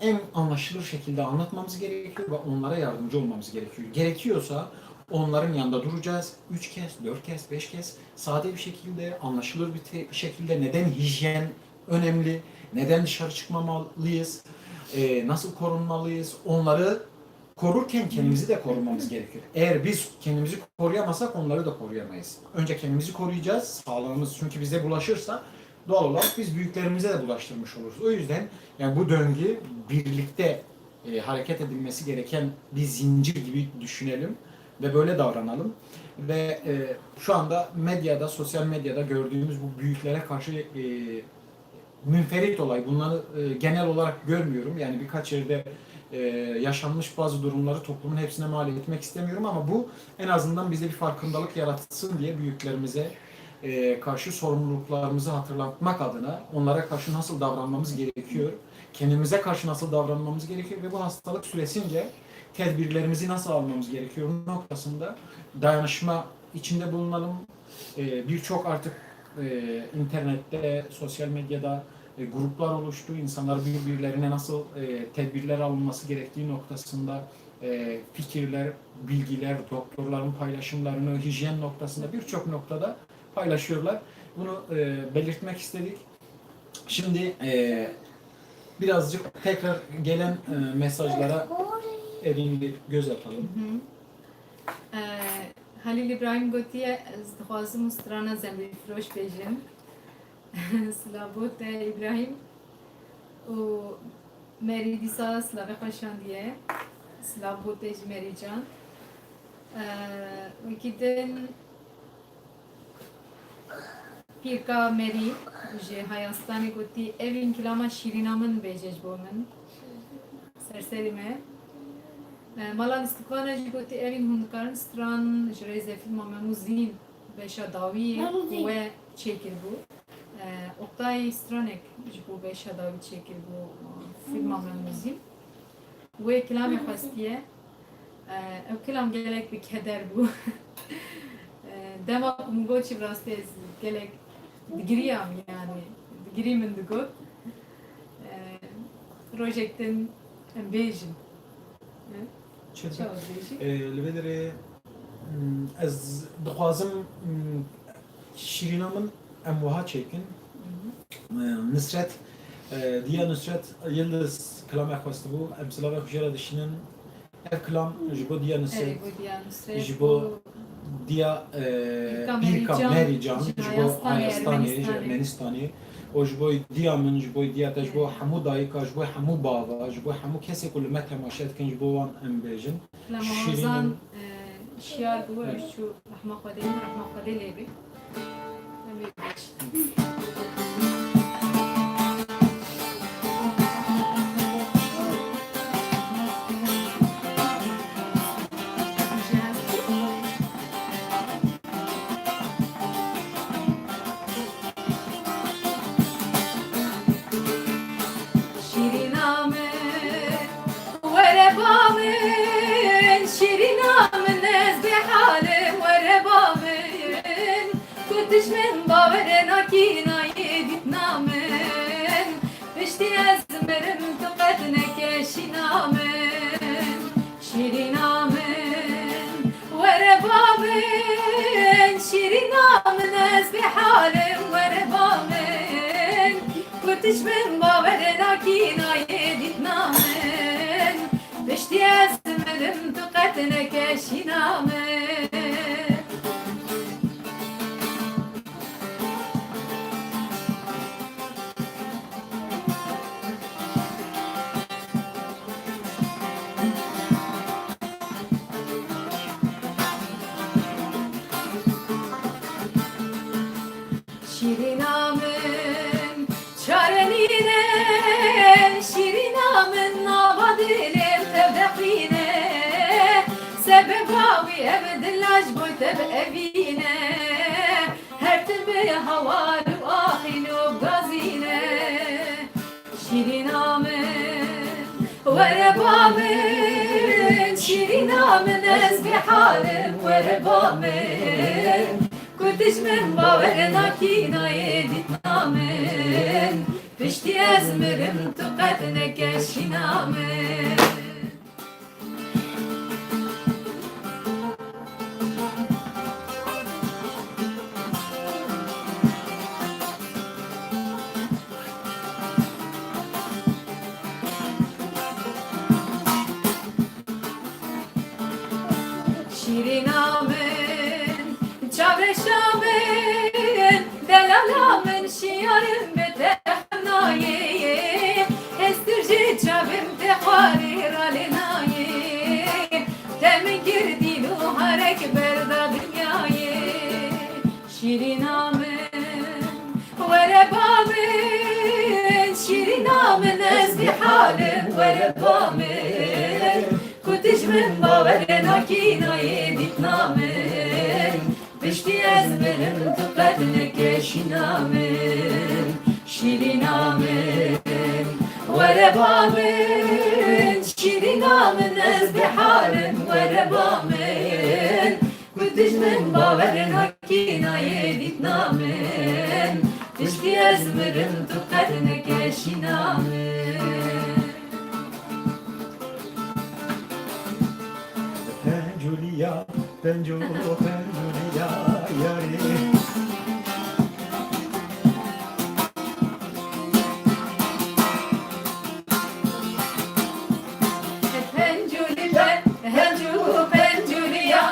en anlaşılır şekilde anlatmamız gerekiyor ve onlara yardımcı olmamız gerekiyor. Gerekiyorsa onların yanında duracağız. Üç kez, dört kez, beş kez sade bir şekilde, anlaşılır bir te-, şekilde neden hijyen önemli, neden dışarı çıkmamalıyız, e, nasıl korunmalıyız, onları korurken kendimizi de korumamız gerekir. Eğer biz kendimizi koruyamazsak onları da koruyamayız. Önce kendimizi koruyacağız, sağlığımız. Çünkü bize bulaşırsa doğal olarak biz büyüklerimize de bulaştırmış oluruz. O yüzden yani bu döngü birlikte, e, hareket edilmesi gereken bir zincir gibi düşünelim ve böyle davranalım. Ve, e, şu anda medyada, sosyal medyada gördüğümüz bu büyüklere karşı, e, münferit olay, bunları, e, genel olarak görmüyorum. Yani birkaç yerde, e, yaşanmış bazı durumları toplumun hepsine mal etmek istemiyorum ama bu en azından bize bir farkındalık yaratsın diye büyüklerimize, e, karşı sorumluluklarımızı hatırlatmak adına onlara karşı nasıl davranmamız gerekiyor, kendimize karşı nasıl davranmamız gerekiyor ve bu hastalık süresince tedbirlerimizi nasıl almamız gerekiyor noktasında dayanışma içinde bulunalım. E, birçok artık, e, internette, sosyal medyada, e, gruplar oluştu. İnsanlar birbirlerine nasıl, e, tedbirler alınması gerektiği noktasında, e, fikirler, bilgiler, doktorların paylaşımlarını, hijyen noktasında birçok noktada paylaşıyorlar. Bunu, e, belirtmek istedik. Şimdi, e, birazcık tekrar gelen, e, mesajlara elin bir göz atalım. Hı hı. E, Halil İbrahim gotiye, ez dixwazim strana Zembilfiroş bêjim. Silav bo te İbrahim. Û Merî dîsa silavê xwe şandiye. Silav bo te jî Merî can. E, wekî din Pîrka Merî ji Hayastanê gotî, "Evîn kilama şîrîna min bêje ji bo min." Serserî me. E, Mala Lîstikvana jî gotî, "Evîn hûn dikarin stran ji rêzefîlma Memû Zîn beşa dawiyê Memû Zîn. We çêkiribû." E, Oktay stranek ji bo beşa dawî çêkiribû, e, fîlma Memû Zîn. Wê kilamê xwestiye. E, ew kilam gelek bi keder bû. E, dema ku min got, çi bi rastî ez gelek digiriyam, yani digirî min digot. E, rojek din em bêjin. E, Çi çawa dibêjî? E, li vê derê, mm, ez dixwazim, mm, şîrîna min em wiha çêkin. Hı hı. E, Nusret, e, Diya Nusret Yildiz kilame xwestibû. Em silavê xwe jê re dişînin. Ev kilam ji bo Diya Nusret, Erê, bo Diya Nusret, ji bo bo Diya, e, Pîrka Pîrka Merî Can, Merî Can, ji ji bo Hayastanê, Hayastanê, ji Ermenistanê. Ermenistanê. Û ji bo Diya min, ji bo Diya te, ji bo hemû dayika, ji bo hemû bava, ji bo hemû kesê ku li me temaşe dikin, ji bo wan em bêjin. Lema Şîrîn Hozan, in. E, şiyar bû, ev çû rehma Xwedê, rehma Xwedê lê be. Em ê biçin. Şîrîna min, were ba min, şîrîna min, ez bêhal im, were ba min. Ku tu ji min bawer nakî nayê dîtina min, piştî ez mirim tu qet neke şîna min. Şîrîna min, were ba min, şîrîna min, ez bêhal im, were ba min. Ku tu ji min bawer nakî nayê dîtina min, piştî ez mirim tu qet neke şîna min. Şîrîna min, çare nîne, şîrîna min, nava dilê tev de xwîne. Sebeba wî ev dila ji bo te bi evîne. Her tim bi hawar û axîn û bi gazî ne. Şîrîna min, were ba min, şîrîna min, ez bêhal im, were ba min. Ku tu ji min bawer nakî nayê dîtina min, piştî ez mirim tu qet neke şîna min. Şîrîna min, çavreşa min, delala min, şiyarim bi te nayê, hestir ji çavim te xwarî ralê nayê. Te min kir dîn û harek berda dinyayê. Şîrîna min, were ba min, şîrîna min, ez bêhal im, were ba min. Ku tu ji min bawer nakî nayê dîtina min. Piştî ez mirim tu qet neke şîna min, şîrîna min. Were ba min, şîrîna Min ez bêhal im, were ba min. Ku tij min bawer in, hakî nayê dîtina min. Piştî ez mirim, tu qet neke şîna min. Pencûliya, pencû, pencûliya yarê. Pencûlî pe, hencû pencûlî ya,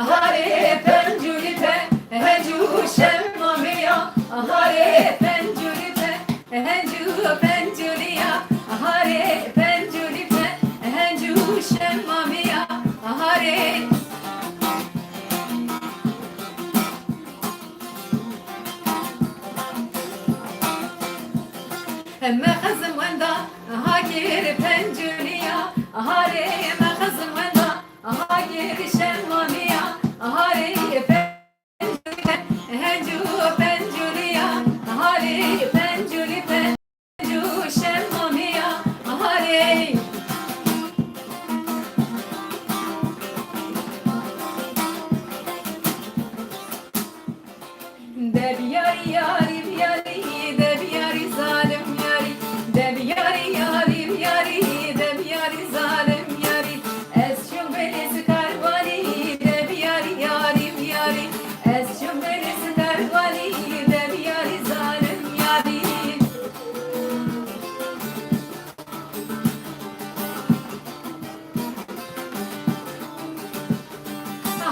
harê pencûlî pe, hencû şemamê ya, harê pencûlî pe, hencû pencûlî ya, harê pencûlî pe, hencû şemamê ya, harê. Me xizim wenda, ha kir pencûliya, harê me xizim wenda, ha kir şemamiya, harê pencûliya, hencû pencûliya, harê pencûlî pe. Şemamiya harê. De biyarî yarî biyarî, de biyarî zalim yarî, de biyarî yarî biyarî, de biyarî zalim yarî. Ez çûm belê zikarwanî, de biyarî yarî biyarî. Ez çûm belê zikarwanî, de biyarî zalim yarî.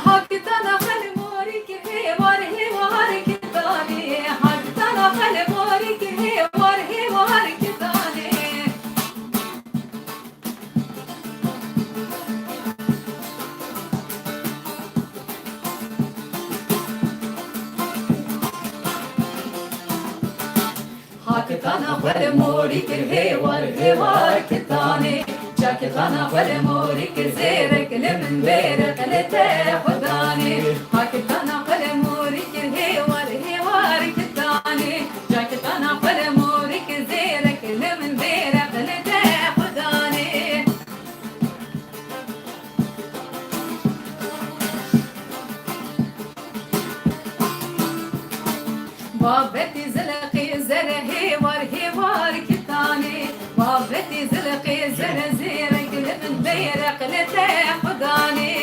Hakitana xel morî kir hêwar, hêwar kitanê. Hakitana xel morî kir hêwar, hêwar kitanê. Hakitana xwe li morî kir hêwar, hêwar kitanê. Çakitana xwe li morî kir zêrek, li min bêrek li te xwe danê. Hakitana xwe li morî kir hêwar, hêwar kitanê. Çakitana xwe li morî kir zêrek, li min bêrek li te xwe danê. Babetî zilqî zere hêwar hêwar kitanê. Babetî zilqî zere zêrek li min beyreq li te xudanê.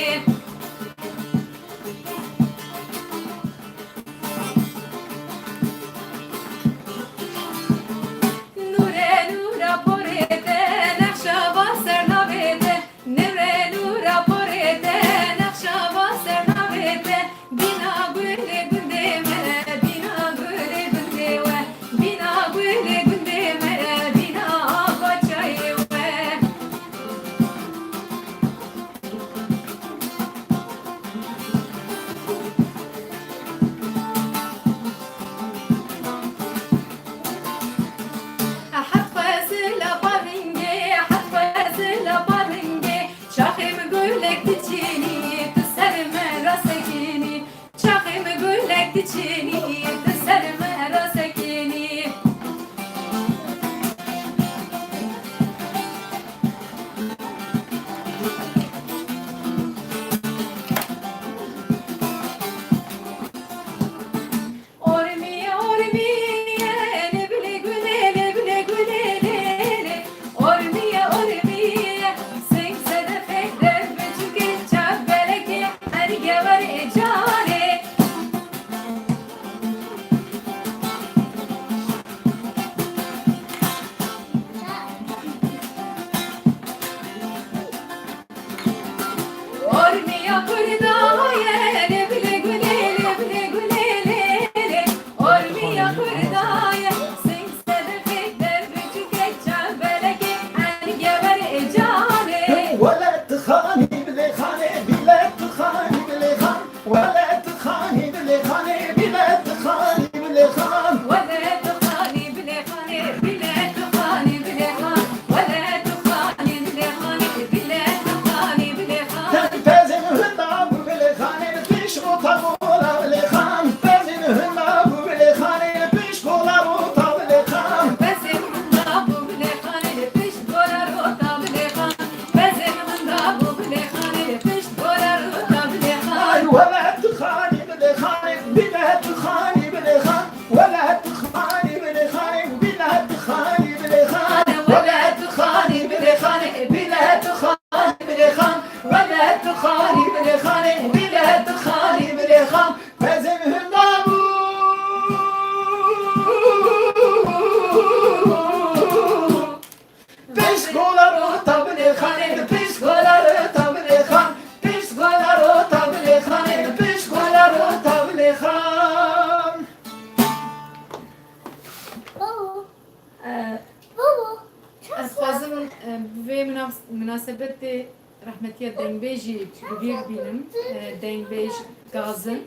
Minasebetê rehmetiya dengbêjî bi bîr bînim, e, dengbêj Gazin.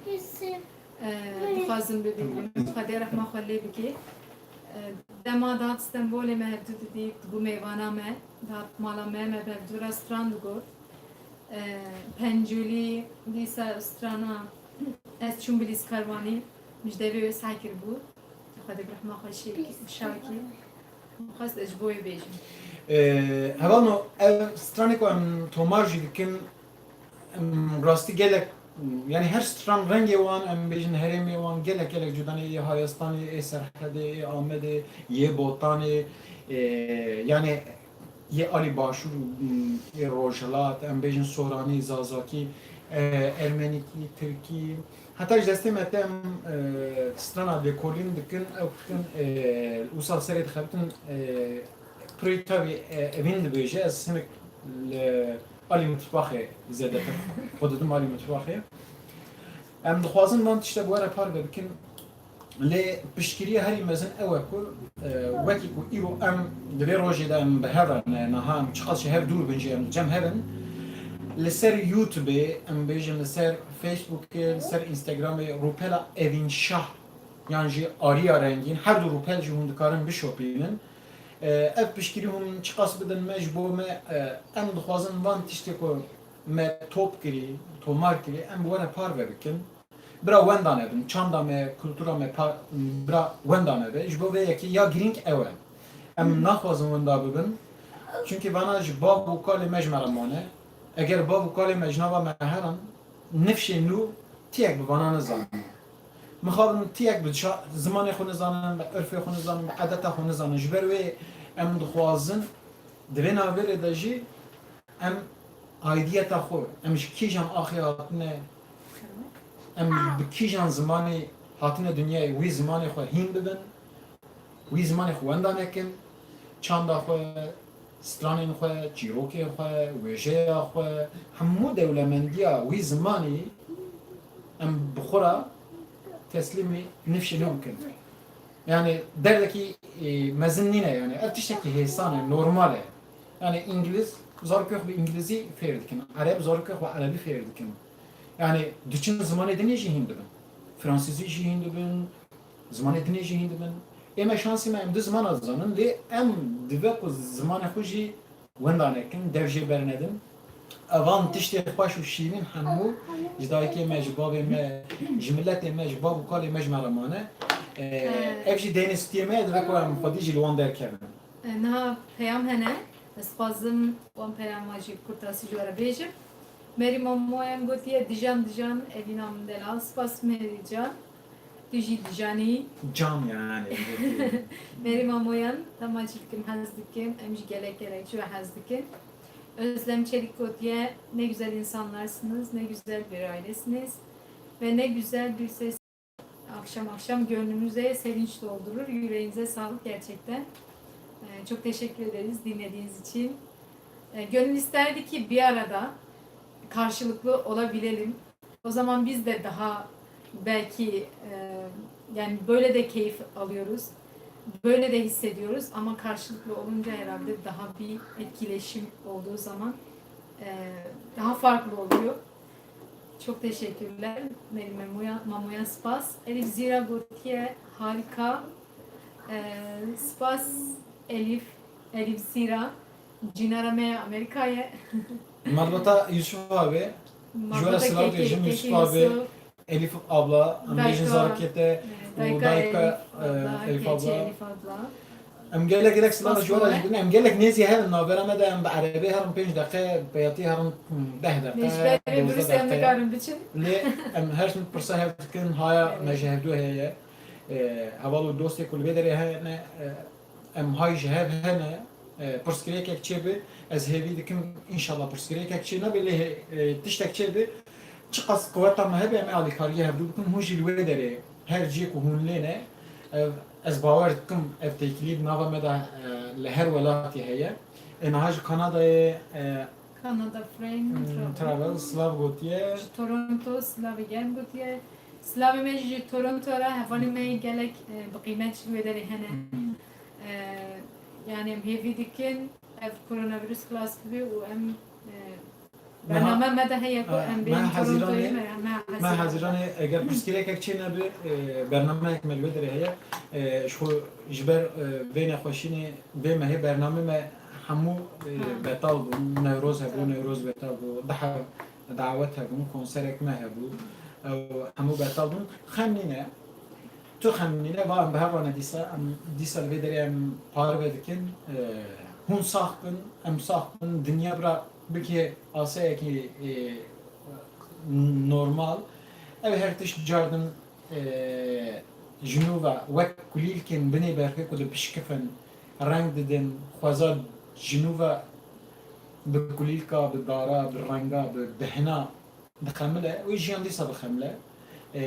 E, dixwazim bibînim. Xwedê rehma xwe lê bike. E, dema dihat Stenbolê me hevdû didît, dibû mêvana me, dihat mala me, me bi hevdû re stran digot. E, Pencûlî, dîsa strana Ez çûm Bilîz Karwanî, min ji devê wê seh kiribû. Xwedê bi rehma xwe şê-, şa kî. Xwest ez ji bo wê bêjim. Ee, Hevalno, ev stranê ku em tomar jî dikin, em rastî gelek, yani her stran rengê wan, em bêjin herêmê wan gelek gelek cuda ne, ê Hayestanê, ê Serhedê, ê Amedê, yê Botanê, ee, yani yê alî başûr, ê rojhilat, em bêjin soranî, zazakî, e, ermenîkî, tirkî. Heta ji destê me te em, e, strana lêkolîn dikin, ew dikin, e, wisa serê dixebitin, e, pirî tevî, e, evîn dibêje, ez hinek li alî mitbaxê zêdetir xwe didim alî mitbaxê. Em dixwazin van tişte bi we re parve bikin. Lê piştgiriya herî mezin ew e ku, e, wekî ku îro em di vê rojê de em bi hev re ne, niha em çiqas ji hev dûr bin jî em li cem hev in. Li ser YouTubeê, em bêjin li ser Facebookê, li ser Instagramê rûpela Evîn Şah yan jî Ariya Rengîn, her du rûpel jî hûn dikarin bişopînin. E, ev piştgirî hûn çiqas bidin me, ji bo me, e, em dixwazin van tiştê ku me top kirî, tomar kirî, em bi we re parve bikin. Bira wenda nebin, çanda me, kultura me pa-, bira wenda nebe. Ji bo vê yekê ya girîng ew e. Em naxwazin wenda bibin. Çunkî vana ji bav û kalê me ji me re mane. Eger bav û kalê me ji nava me herin, nifşên nû tiyek bi vana nizanin. Mixabin tiyek bi şa-, zimanê xwe nizanin, bi irfê xwe nizanin, bi edeta xwe nizanin. Ji ber wê em dixwazin di vê navberê de jî em aidiyeta xwe, em ji kîjan axê hatine, em bi kîjan zimanê hatine dinyayê, wî zimanê xwe hîn bibin, wî zimanê xwe wenda nekin, çanda xwe, stranên xwe, çîrokên xwe, wêjeya xwe, hemû dewlemendiya wî zimanî em bi xwe re teslîmî nifşê nû bikin. Yani derdekî, e, mezin nîne yani. Ev tiştekî hêsan e, normal e. Yani îngiliz, zarokê xwe bi îngilizî fêr dikin. Ereb, zarokê xwe erebî fêr dikin. Yani diçin zimanê dinê jî hîn dibin. Fransizî jî hîn dibin, zimanê dinê jî hîn dibin. Ê me şansî me em du zimana dizanin, lê em dibe ku zimanê xwe jî wenda nekin, dev jê bernedin. Evan tiştê xweş û şîrîn hemû ji dayikê me, ji bavê me, ji miletê me, ji bav û kalê me ji me re mane. Ee, Ee. Ev jî deynê stiyê me ye, divê ku em xwedî jî li wan derkevin. Ee, niha peyam hene, ez dixwazim wan peyama jî bi kurtasî ji we re bêjim. Merî Mamoyan gotiye, dijan, dijan, evîna min delal. Spas Merî can. Tu jî dijanî. Can yani. Merî Mamoyan, dema çî dikim, hez dikim, em jî gelek gelek ji we hez dikin. Özlem Çelik gotiye, ne güzel insanlarsınız, ne güzel bir ailesiniz ve ne güzel bir ses. Akşam akşam gönlümüze sevinç doldurur, yüreğinize sağlık gerçekten. Ee, çok teşekkür ederiz dinlediğiniz için. Ee, gönül isterdi ki bir arada karşılıklı olabilelim. O zaman biz de daha belki, e, yani böyle de keyif alıyoruz. Böyle de hissediyoruz ama karşılıklı olunca herhalde daha bir etkileşim olduğu zaman, e, daha farklı oluyor. Çok teşekkürler. Merî Mamoyan, Mamoyan spas. Elif Zîra gotiye harika. E, spas Elif, Elif Zîra. Cînara me ya Amerîkayê. Malbata Yusuf abi. Ji we re silav dibêjim, Yusuf abi, Elif abla, em bêjin zarokê te û dayika, e, Elif abla. Em gelek gelek silav ji we re jî didin. Em gelek nêzî herin, navbera me de em bi erebê herin pênc deqe, bi heyatî herin deh deqe, dozdeh deqe. Lê em her tim pirsa hev dikin, haya me ji hevdû heye. E, heval û dostê ku li vê derê hene, e, Em hay ji hev hene, e, pirsgirêkek çêbi, ez hêvî dikim, înşallah pirsgirêkek çê nebe, lê, e, tiştek çêbi, çiqas quweta me hebe, em ê alîkariyê hevdû bikin, hûn jî li wê derê, her cihê ku hûn lê ne, e, ez bawer dikim, ev têkilî di nava me de, e, li her welatê heye. E, niha ji Kanadayê, e, Canada Frame Hmm, Travel. Travel, silav gotiye. Ji Toronto, silavê germ gotiye. Silavê me jî ji Toronto re, hevalê me gelek, e, bi qîmet ji wê derê hene. Hmm. E, yani em hêvî dikin, ev koronavîrus xilas bibe û em, e, Meha- bername me de heye ku A, em bêjin Torontoyê, Hezîranê, me, meha Hezîranê. Meha Hezîranê eger pirsgirêkek çênebe, e, bernameyek me li wê derê heye. E, ji xwe ji ber, e, vê nexweşînê vê mehê bernamê me hemû, e, Ha. betal bûn. Newroz hebû, Tabii. Newroz betal bû. Daha dawet hebûn, konserek me hebû. Ew hemû betal bûn. Xem nîne. Tu xem nîne, va em bi hev re ne dîsa, em dîsa li vê derê em parve dikin. E, hûn sax bin, em sax bin, dinya bira bike asayekî, e, normal. Ew her tişt cardin, e, ji nû ve wek kulîlkên binê berfê ku dipişkifin, reng didin, xweza ji nû ve bi kulîlka, bi dara, bi renga, bi bihna dixemile, wê jiyan dîsa bixemile. E,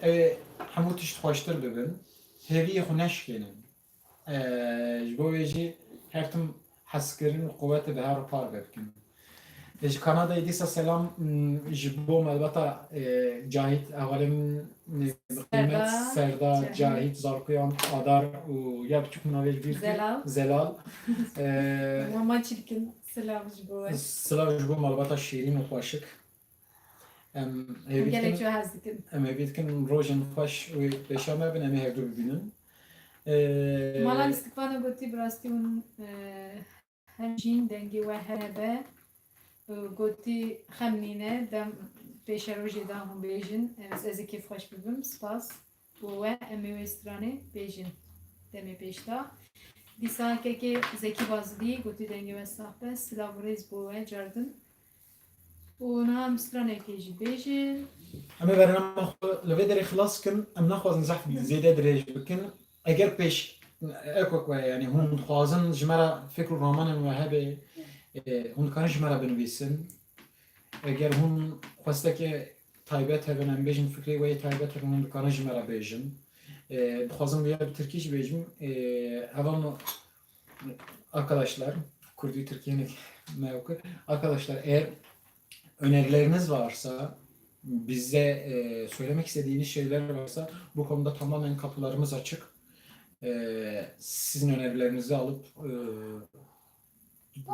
ew ê hemû tişt xweştir bibin, hêviyê xwe neşikênin. E, ji bo wê jî her tim hezkirin û quwetê bi hev re parve bikin. E, ji Kanadayê dîsa selam, m, ji bo malbata, e, Cahit, hevalê min, e, bi qîmet Serdar. Serdar, Cahit. Cahit, Zarkuyan, Adar û ya biçûk min navê ji bîr kir. Zelal. Zelal. E, Mama çirkin, silav ji bo we. Silav ji bo malbata şîrîn û xweşik. Em hêvî Gelek dikin, ji we hez dikin. Em hêvî dikin rojên xweş wê pêşa me bin, em ê hevdu bibînin. Ee, Mala Lîstikvana gotî, bi rastî hûn, e, hemjîn dengê we hene be. E, gotî xem nîne, dem pêşerojê da hûn bêjin. Ez, ez ê kêfxweş bibim. Spas. Bo we em ê wê stranê bêjin. Demê pêş da. Dîsa kekê Zekî Bazidî gotî dengê we sax be. Silav û rêz bo we cardin. Û niha em stranekê jî bêjin. Em ê bernama xwe li vê derê xilas kin. Em naxwazin zehf zêde dirêj bikin. Eger pêş, ek wek we, yanî hûn dixwazin ji me re fikr û ramanên we hebe, e, hûn dikarin ji me re binivîsin. Eger hûn xwestekê taybet hebin, em bêjin fikrê we yê taybet hebin, hûn dikarin ji me re bêjin. E, dixwazim vêya bi tirkî jî bêjim. E, hevalno, arkadaşlar, Kurdî Tirkî hinek me ew kir. Arkadaşlar, eğer önerileriniz varsa, bize, e, söylemek istediğiniz şeyler varsa, bu konuda tamamen kapılarımız açık. E, sizin önerilerinizi alıp, e,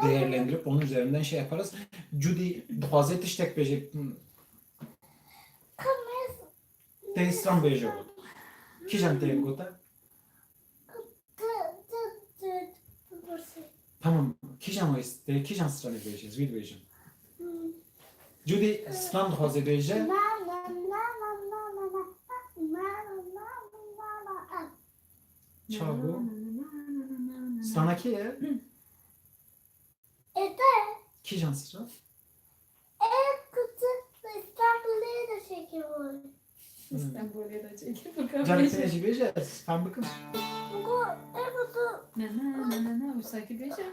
değerlendirip onun üzerinden şey yaparız. Judy dixwaze tiştek bêje. Tê stran bêje got. Kîjan tê gote? Tamam. Kîjan wê, tê kîjan stranê bêje? Ez wî dibêjim. Judy stran dixwaze bêje. Çawa bû? Strana kê ye? Ete. Kîjan stran? E, kutu Îstanbulê de çekîbû. Îstanbulê de çekîbû. Carek tê jî bêje, ez fam bikim. Go, e, kutu. Na, na, na, na, na, wisa kî bêje.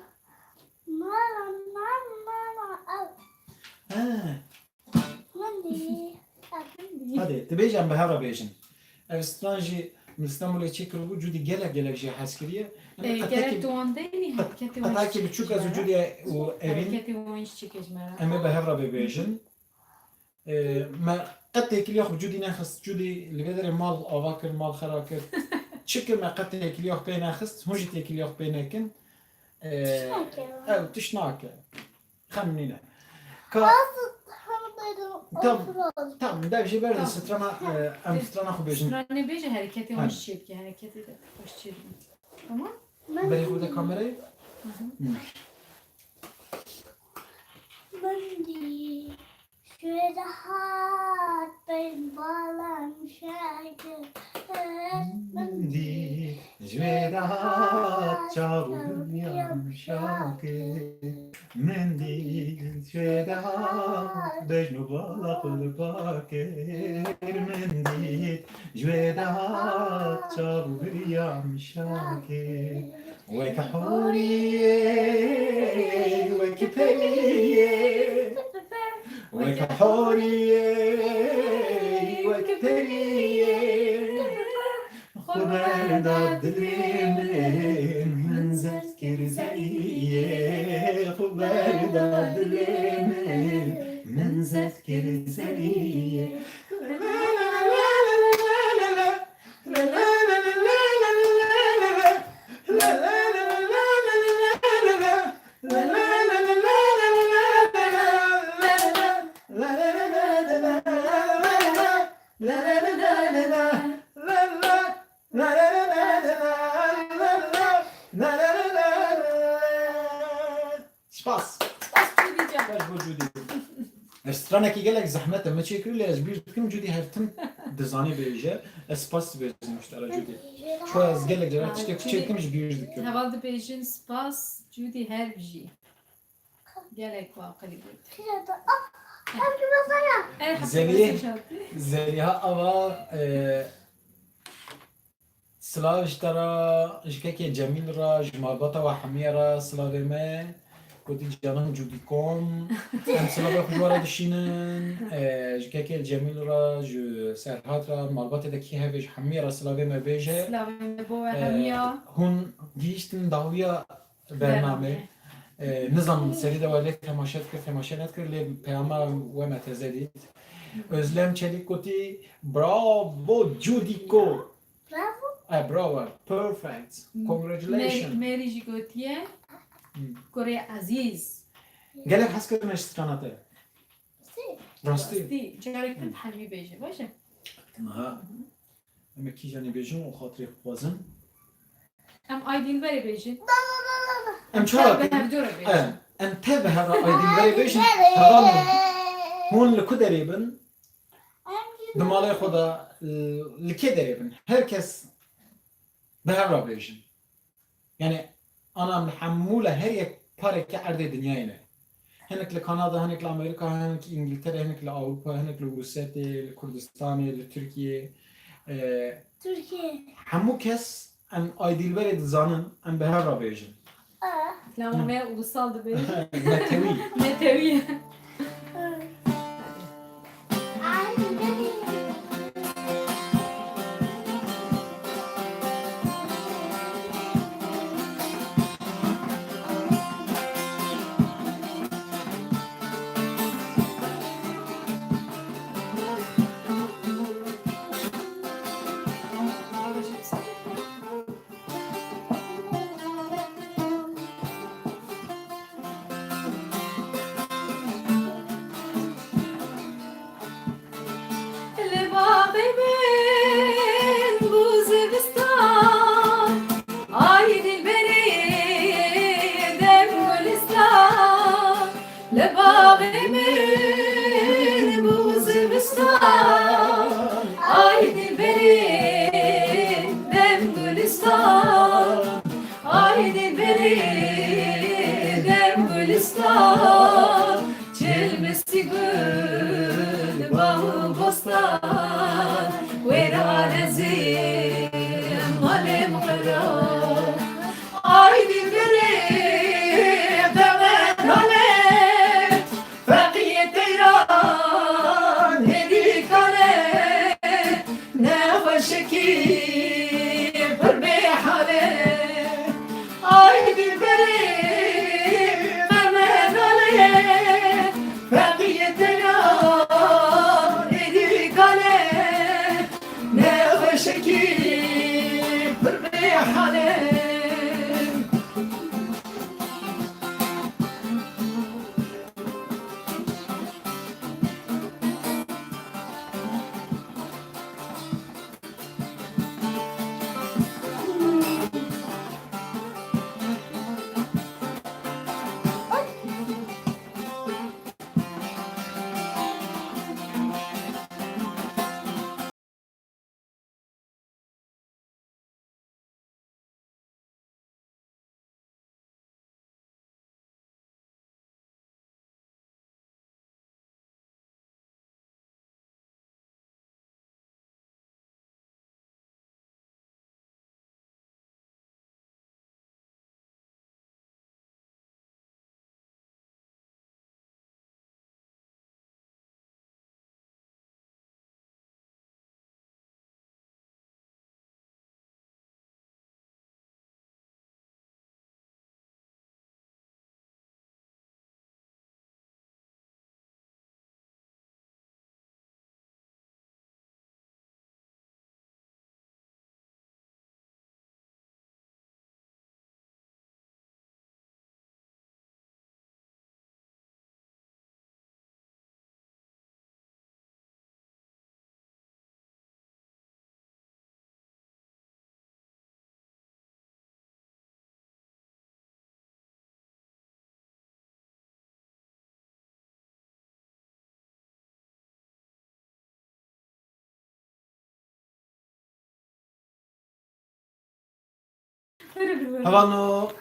Mama, mama, mama, ew. He. Min dî. Hadi, dibêje em bi hev re bêjin. Ev stran jî min Stenbolê çêkiribû, Cûdî gelek gelek jê hez kiriye. Em Ê, qetekî, gerek tu wan deynî, qet-, hereketê wan qetekî jî biçûk ez û çêkir Cûdî û Evîn, hereketê wan jî çêkir ji me re. Em ê bi hev re bibêjin. Ê, me qet têkiliya xwe bi Cûdî nexist. Cûdî li vê derê mal ava kir, mal xera kir. Çi kir me qet têkiliya xwe pê nexist, hûn jî têkiliya xwe pê nekin. Ê, Tişt nake. Ew tişt nake. Xem nîne. Ka- Nasıl tanıdım? Tam, tam, dev jê berdin. Tamam. Strana, e, em strana xwe bêjin. Stranê bêje, hereketê Ha. hoş çêbike, hereketê de hoş çêbike. Tamam? Berê xwe de kamerayê. Hı hı. Hı. Mendî. Şürehat ben balam şakir. Mendî. Ji wê de hat çav û biriyam şakir. Min dît ji wê de hat bejn û bala xwe li ba kir. Min dît ji wê de hat çav û biriyam şakir. Wek horiyê, wek periyê. Wek horiyê, wek periyê. Xwe berda dilê min, min zeft kir zeriyê. Xwe berda dilê min, min zeft kir zeriyê. stranekî gelek zehmet e. Me çêkirî lê ez bîr dikim Cudî her tim dizanî bêje. Ez spas dibêjim ji te re Cudî. Ço ez gelek cara tiştê ku çêkim ji bîr dikim. Heval dibêjin spas Cudî her bijî. Gelek aqilî bû. Ey, Zelî, Zeliha ava, e, silav ji te re, ji kekê Cemîl re, ji malbata we hemiye re silavê me. Gotî canım Cudîkom. Em silavê xwe ji we re dişînin. E, ji kekê Cemîl re, ji Serhat re, malbatê de kî hevê ji hemiye re silavê me bêje. Silavê me bo we hemiya. E, hûn gihîştin dawiya bernamê. Bernamê. E, nizanim serî de we lê temaşe dikir, temaşe nedikir, lê peyama we me teze dît. Özlem Çelik gotî, "Bravo, Cudîko." Bravo. E, bravo, perfect. Congratulations. Mary, Mary jî gotiye, Hmm. "Kurê ezîz." Gelek hez kirine ji strana te. Rastî. Rastî. Rastî. Carek din hemî bêje, baş e? Niha. Em ê kîjanê bêjin û xatirê xwe xwazin. Em Ay Dilberê bêjin. Em çawa Em bi hevdû re bêjin. Em, em tev bi hev re Ay Dilberê bêjin. Heval min, hûn li ku derê bin? Di malê xwe de, li kê derê bin? Her kes bi hev re bêjin. Yani, ana em li hemû li her yek parekî erdê dinyayê ne. Hinek li Kanada, hinek li Amerîka, hinek Îngiltere, hinek li Ewropa, hinek li Rûsetê, li Kurdistanê, li Tirkiyê. E, Tirkiye. Hemû kes em Ay Dilberê dizanin, em bi hev re bêjin. Lewma me ulusal dibêjin. Netewî. Netewî. Li baxê min bû zivistan, ay dilberê dem gulistan. Li baxê min bû zivistan, ay dilberê dem gulistan, ay dilberê dem gulistan, çil mistî gul bax û bostan, wêra dezim malê min xira. Ay dilberê, qewe nale, feqiyê teyran hêdî kale, nexweşikî pir bê hale. Ay dilberê, qewe nale, feqiyê teyran hêdî kale, nexweşikî pir bê hale. Hevano,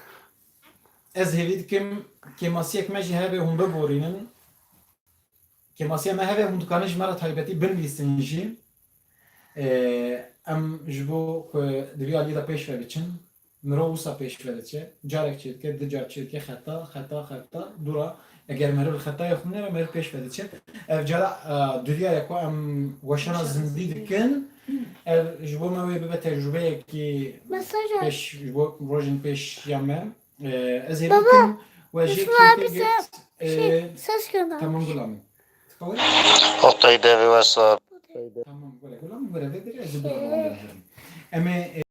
ez hêvî dikim kêmasiyek me jî hebe hûn biborînin. Kêmasiya me hebe hûn dikarin ji me re taybetî binivîsin jî. Ee, em ji bo ku di vî aliyê de pêş ve biçin, mirov wisa pêş ve diçe. Carek çêdike, du car çêdike, xeta, xeta, xeta, dûra. Eger meriv li xetayê xwe nêre, meriv pêş ve diçe. Ev cara, e, dudiya ye ku em weşana zindî dikin. Ev ji bo me wê bibe tecrubeyekî pêş, ji bo rojên pêş ya me. Ee, ez ê bikim we jê kêfê girt. Ee, tamam, Gulamî. Oktay devê we sar. Tamam, were, Gulamî, were, vê dirê ez ê bikim. Em ê,